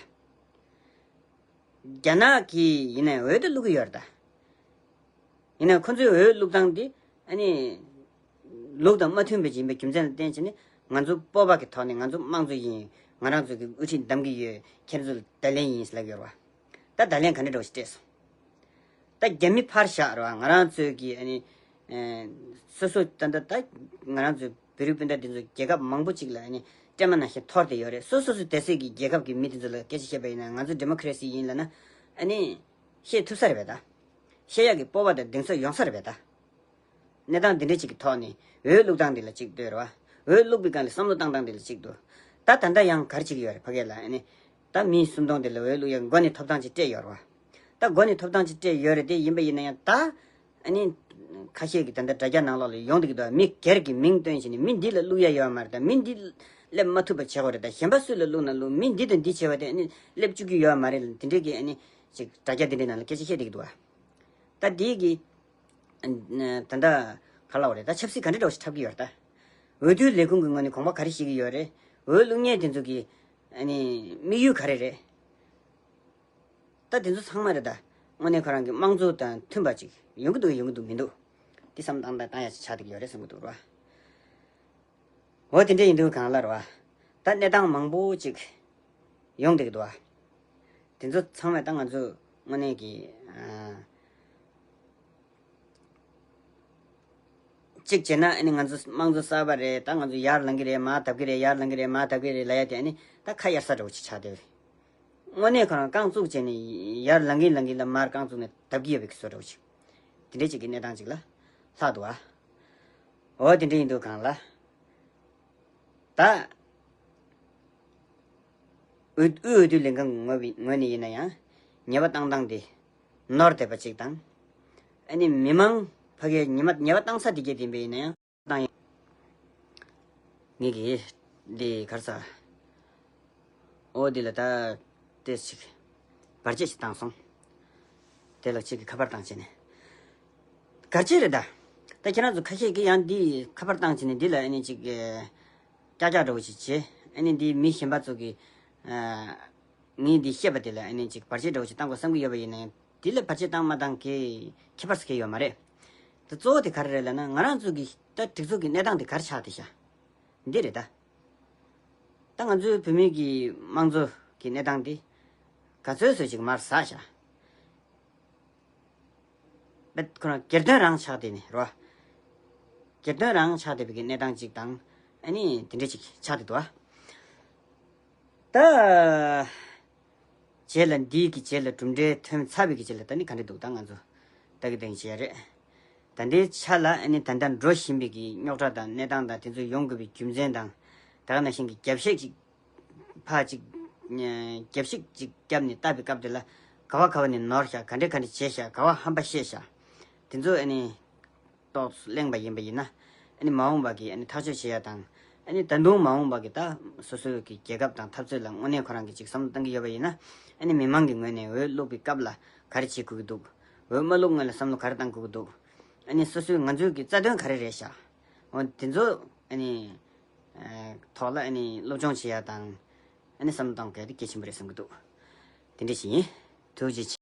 རྒྱ་ནག་གིས་ཡིན་ན་འོས་ད་བླུག་གི་ཡོད་རེད་ད། ཡིན་ན་ཁོ་ཚོའི་འོས་བླུག་སྟངས་འདི་ཨ་ནི་ལུགས་དང་མ་མཐུན་པ་ཅིག་ཡིན་པའི་རྒྱུ་མཚན་ལ་བརྟེན་བྱས་ནས་ང་ཚོ་སྤོབས་པ་གི་ཐོག་ནས་ང་ཚོ་དམངས་གཙོ་ཡིན། ང་རང་ཚོ་གི་དབུ་ཁྲིད་འདེམས་ཀྱི་ཡོད། ཁྱེད་ཚོ་ལ་བརྡ་ལན་ཡིན་ཟེར་ལབ་ཀྱི་ཡོད་རེད་བ། ད་བརྡ་ལན་ག་འདྲ་འདྲ་བོ་ཞིག་སྤྲད་སོང་། ད་རྒྱ་མི་ཕར་བཞག་རེད་བ། ང་རང་ཚོའི་གི་ཨ་ནི་ཨེ་སོ་སོ་ད་ད་ད་ང་རང་ཚོའི་བོད་རིགས་སྤུན་ཟླ་དེ་ཚོ་རྒྱལ་ཁབ་མང་པོ་ཅིག་ལ་ཨ་ནི་སྲན་མ་ནང་བཞིན་འཐོར་བསྡད་ཡོད་རེད། སོ་སོ་སོ་སྡེ་སྲིད་ཀྱི་རྒྱལ་ཁབ་ཀྱི་མི་དེ་ཚོ་ལ་སྐད་ཆ་བཤད་པ་ཡིན་ན། ང་ཚོ་ཌི་མོ་ཀེ་རེ་སི་ཡིན་ལབ་ན་ཨ་ནི་བཤད་ཐུབ་ས་རེད་པས་ད། བཤད་ཡག་གི་སྤོབས་པ་དང་གདེང་ཚོད་ཡོང་ས་རེད་པས་ད། གནས་སྟངས་འདི་འདྲ་ཅིག་གི་ཐོག་ནས་འོས་བླུག་སྟངས་འདི་ལ་གཅིག་ལྟོས་རེད་བ། འོས་བླུག་པའི་སྒང་ལ་བསམ་བློ་བཏང་སྟངས་འདི་ལ་གཅིག་ལྟོས། ད་ད་ལྟ་ཡང་ག་རེ་བྱེད་ཀྱི་ཡོད་རེད་ཕ་གི་ལ། ཨ་ནི་ད་མི་སུམ་སྟོང་དེ་ལ་འོས་བླུག་ཡག་མགོ་ནས་ཐོབ་ཐང་ཅིག་སྤྲད་ཡོད་རེད་བ། ད་མགོ་ནས་ཐོབ་ཐང་ཅིག་སྤྲད་ཡོད་རེད་དེ། ཡིན་པ་ཡིན་ན་ཡང་ད་ཨ་ནི་ཁ་ཤས་ཀྱིས་ད་ལྟ་དྲ་རྒྱ་ནང་ལོགས་ལ་ཡོང་བསྡད་ཀྱི་འདུག་མི་སྒེར་གྱི་མིང་བཏོན་བྱས་ནས་མི་འདི་ལ་བླུག་ཡ་ཡོད་མ་རེད། ད་མི་འདི་སླེབས་མ་ཐུབ་པ་བྱེད་དགོས་རེད། ད་གཞན་པ་སུ་ལ་བླུག་ན་བླུག་མི་འདི་དང་འདི་བྱས་པ་དེ་ཨ་ནི་སླེབས་བཅུག་གི་ཡོད་མ་རེད་ལ། དེ་འདྲའི་གི་ཨ་ནི་ཅིག་དྲ་རྒྱ་དེ་འདྲའི་ནང་ལ་སྐད་ཆ་བཤད་བསྡད་ཀྱི་འདུག་བ། ད་འདི་གི་ད་ལྟ་ག་ལབ་དགོས་རེད། ད་ཆབ་སྲིད་ག་འདྲ་འདྲ་བོ་ཞིག་འཁྲབ་ཀྱི་ཡོད་རེད། ད་འོས་བསྡུའི་ལས་ཁུངས་ཀྱི་ངོས་ནས་དགོངས་པ་ག་རེ་བཞེས་ཀྱི་ཡོད་རེད། འོས་བླུག་མཁན་དེ་ཚོ་གི་ཨ་ནི་དམིགས་ཡུལ་ག་རེ་རེད། ད་དེ་ཚོ་ཚང་མ་རེད། ད་དངོས་གནས་ཁོ་རང་གི་དམངས་གཙོ་དང་མཐུན་པ་ཅིག་ཡོང་གི་འདུག་ཡོང་གི་འདུག་མི་འདུག་དེ་བསམ་བཏང་བཏང་ཡ་ཅིག་ཆགས་བསྡད་ཀྱི་ཡོད་རེད་བསམ་གྱི་འདུག་ར། འོ་དེ་འདྲ་ཡིན་དུས་གང་ལ་རེད་བ། ད་གནས་སྟངས་མང་པོ་ཅིག་ཡོང་བསྡད་ཀྱི་འདུག་བ། དེ་ཚོ་ཚང་མས་ད་ང་ཚོས་ དངོས་གནས་ཀྱི་ཨ། གཅིག་བྱས་ན་ཨ་ནི་ང་ཚོ་དམངས་གཙོ་གསར་པ་རེད། ད་ང་ཚོ་ཡར་ལངས་ཀྱི་རེད། མར་ལྡབ་ཀྱི་རེད། ཡར་ལངས་ཀྱི་རེད། མར་ལྡབ་ཀྱི་རེད་ལབ་ཡ་དེ་ཨ་ནི་ད་ཁ་གཡར་ས་འདྲ་བོ་ཅིག་ཆགས་བསྡད་པ་རེད། དངོས་གནས་ཁོ་རང་རྐང་བཙུགས་བྱས་ནས་ཡར་ལངས་ཀྱིན་ལངས་ཀྱིན་ལ་མར་རྐང་བཙུགས་ནས་ལྡབ་ཀྱི་ཡོད་པའི་བཟོ་འདྲ་བོ་ཅིག་དེ་འདྲའི་ཅིག་གི་གནས་སྟངས་ཅིག་ལ་ལྷག་འདུག་ཨ། འོ་དེ་འདྲ་ཡིན་དུས་སྒང་ལ། ད། འོས་དབུས་འོས་བསྡུ་ལས་ཁང་གི་ངོས་པའི་ངོས་ནས་ཡིན་ན་ཡང་། ཉེས་པ་བཏང་སྟངས་དེ་ནོར་བསྡད་པ་ཅིག་དང་། ཨ་ནི་མི་མང་ཕ་གིའི་ཉེས་མ་ཉེས་པ་བཏང་ས་དེ་གྱད་དེ་ཡིན་པ་ཡིན་ན་ཡང་བཏང་ཡང་། ངེད་ཀྱིས་འདི་ག་རེ་ཟ། འོ་འདི་ལ་ད་ཏོག་ཙམ་ཅིག་བར་ཆད་ཞིག་བཏང་སོང་། དེ་ལ་ཅིག་གི་ཁ་པར་བཏང་བྱས་ནས། ག་རེ་བྱས་རེད་ད། ད་ཁྱེད་རང་ཚོ་ཁ་ཤས་ཀྱིས་ཡང་འདི་ཁ་པར་བཏང་བྱས་ནས་འདི་ལ་ཨ་ནི་ཅིག་ཀྱག་ཀྱག་འདྲ་བོ་ཞིག་བྱས། ཨ་ནི་འདི་མི་གཞན་པ་ཚོ་གིས་ཨ། ངས་འདི་བཤད་པ་དེ་ལ་ཨ་ནི་ཅིག་བར་ཆད་འདྲ་བོ་ཞིག་བཏང་དགོས་བསམ་གྱི་ཡོད་པ་ཡིན་ན་ཡང་། འདི་ལ་བར་ཆད་བཏང་མ་བཏང་གི་ཁྱད་པར་ཟེར་གྱི་ཡོད་མ་རེད། ད་གཙོ་བོ་དེ་ག་རེ་རེད་ལབ་ན། ང་རང་ཚོ་གི་ད་སྒྲིག་འཛུགས་ཀྱི་གནས་སྟངས་དེ་ག་རེ་ཆགས་བསྡད་ཤག་འདི་རེད་ད། ད་ང་ཚོའི་བོད་མི་གི་དམངས་གཙོ་གི་གནས་སྟངས་འདི་ག་ཚོད་ཚོད་ཅིག་མར་ཟགས་ཤག་བེད་ཁོ་རང་སྒེར་དོན་རང་ཆགས་བསྡད་ནས་རོ། སྒེར་དོན་རང་ཆགས་བསྡད་པའི་གི་གནས་སྟངས་ཅིག་དང་། ཨ་ནི་དེ་འདྲ་ཅིག་ཆགས་བསྡད་འདུག་ཨ། ད། རྗེས་ལ་འདིའི་གི་རྗེས་ལ་གྲུབ་འབྲས་ཐོན་ཚར་བའི་གི་རྗེས་ལ་ད་ནི་ག་འདྲ་འདུག་ད་ང་ཚོ་ལྟ་གི་ལྟ་གི་བྱས་རེད། ད་ལྟའི་ཆ་ལ་ཨ་ནི་ད་ལྟ་འགྲོ་བཞིན་པའི་གི་རྙོག་དྲ་དང་གནས་སྟངས་དང་དེ་ཚོ་ཡོང་དགོས་པའི་རྒྱུ་མཚན་དང་། ད་ག་ནང་བཞིན་གྱི་རྒྱབ་བཤིག་ཅིག་ཕར་ཅིག་རྒྱབ་བཤིག་ཅིག་བརྒྱབ་ནས་བཏབ་པའི་སྐབས་དེ་ལ། ག་བ་ག་བ་ནས་ནོར་ཤག་ག་འདྲ་ག་འདྲ་བྱས་ཤག་ག་བ་ཧམ་པ་བཤད་ཤག་དེ་ཚོ་ཨ་ནི་ཏོག་ཙམ་གླེང་པ་ཡིན་པ་ཡིན་ན། ཨ་ནི་མ་འོངས་པ་གི་ཨ་ནི་ཐག་གཅོད་བྱེད་ཡ་དང་། ཨ་ནི་ད་དུང་མ་འོངས་པ་གི་ད་སོ་སོའི་གི་རྒྱལ་ཁབ་དང་འཐབ་རྩོད་ལ་དངོས་གནས་ཁོ་རང་གི་ཅིག་བསམ་བློ་བཏང་གི་ཡོད་པ་ཡིན་ན། ཨ་ནི་མི་མང་གི་ངོས་ནས་འོས་བླུག་པའི་སྐབས་ལ་ག་རེ་བྱེད་དགོས་ཀྱི་འདུག་འོས་མ་བླུག་སྔོན་ལ་བསམ་བློ་ག་རེ་བཏང་དགོས་ཀྱི་འདུག་ཨ་ནི་སོ་སོའི་ང་ཚོའི་གི་རྩ་དོན་ག་རེ་རེད་ཤག་འོ་དེ་ཚོ་ཨ་ནི་ཐོག་ལ་ཨ་ནི་སློབ་སྦྱོང་བྱེད་ཡ་དང་། ཨ་ནི་བསམ་བློ་གཏོང་གལ་དེ་གལ་ཆེན་པོ་རེད་བསམ་གྱི་འདུག་དེ་འདྲ་ཞིག་ཡིན། ཐུགས་རྗེ་ཆེ།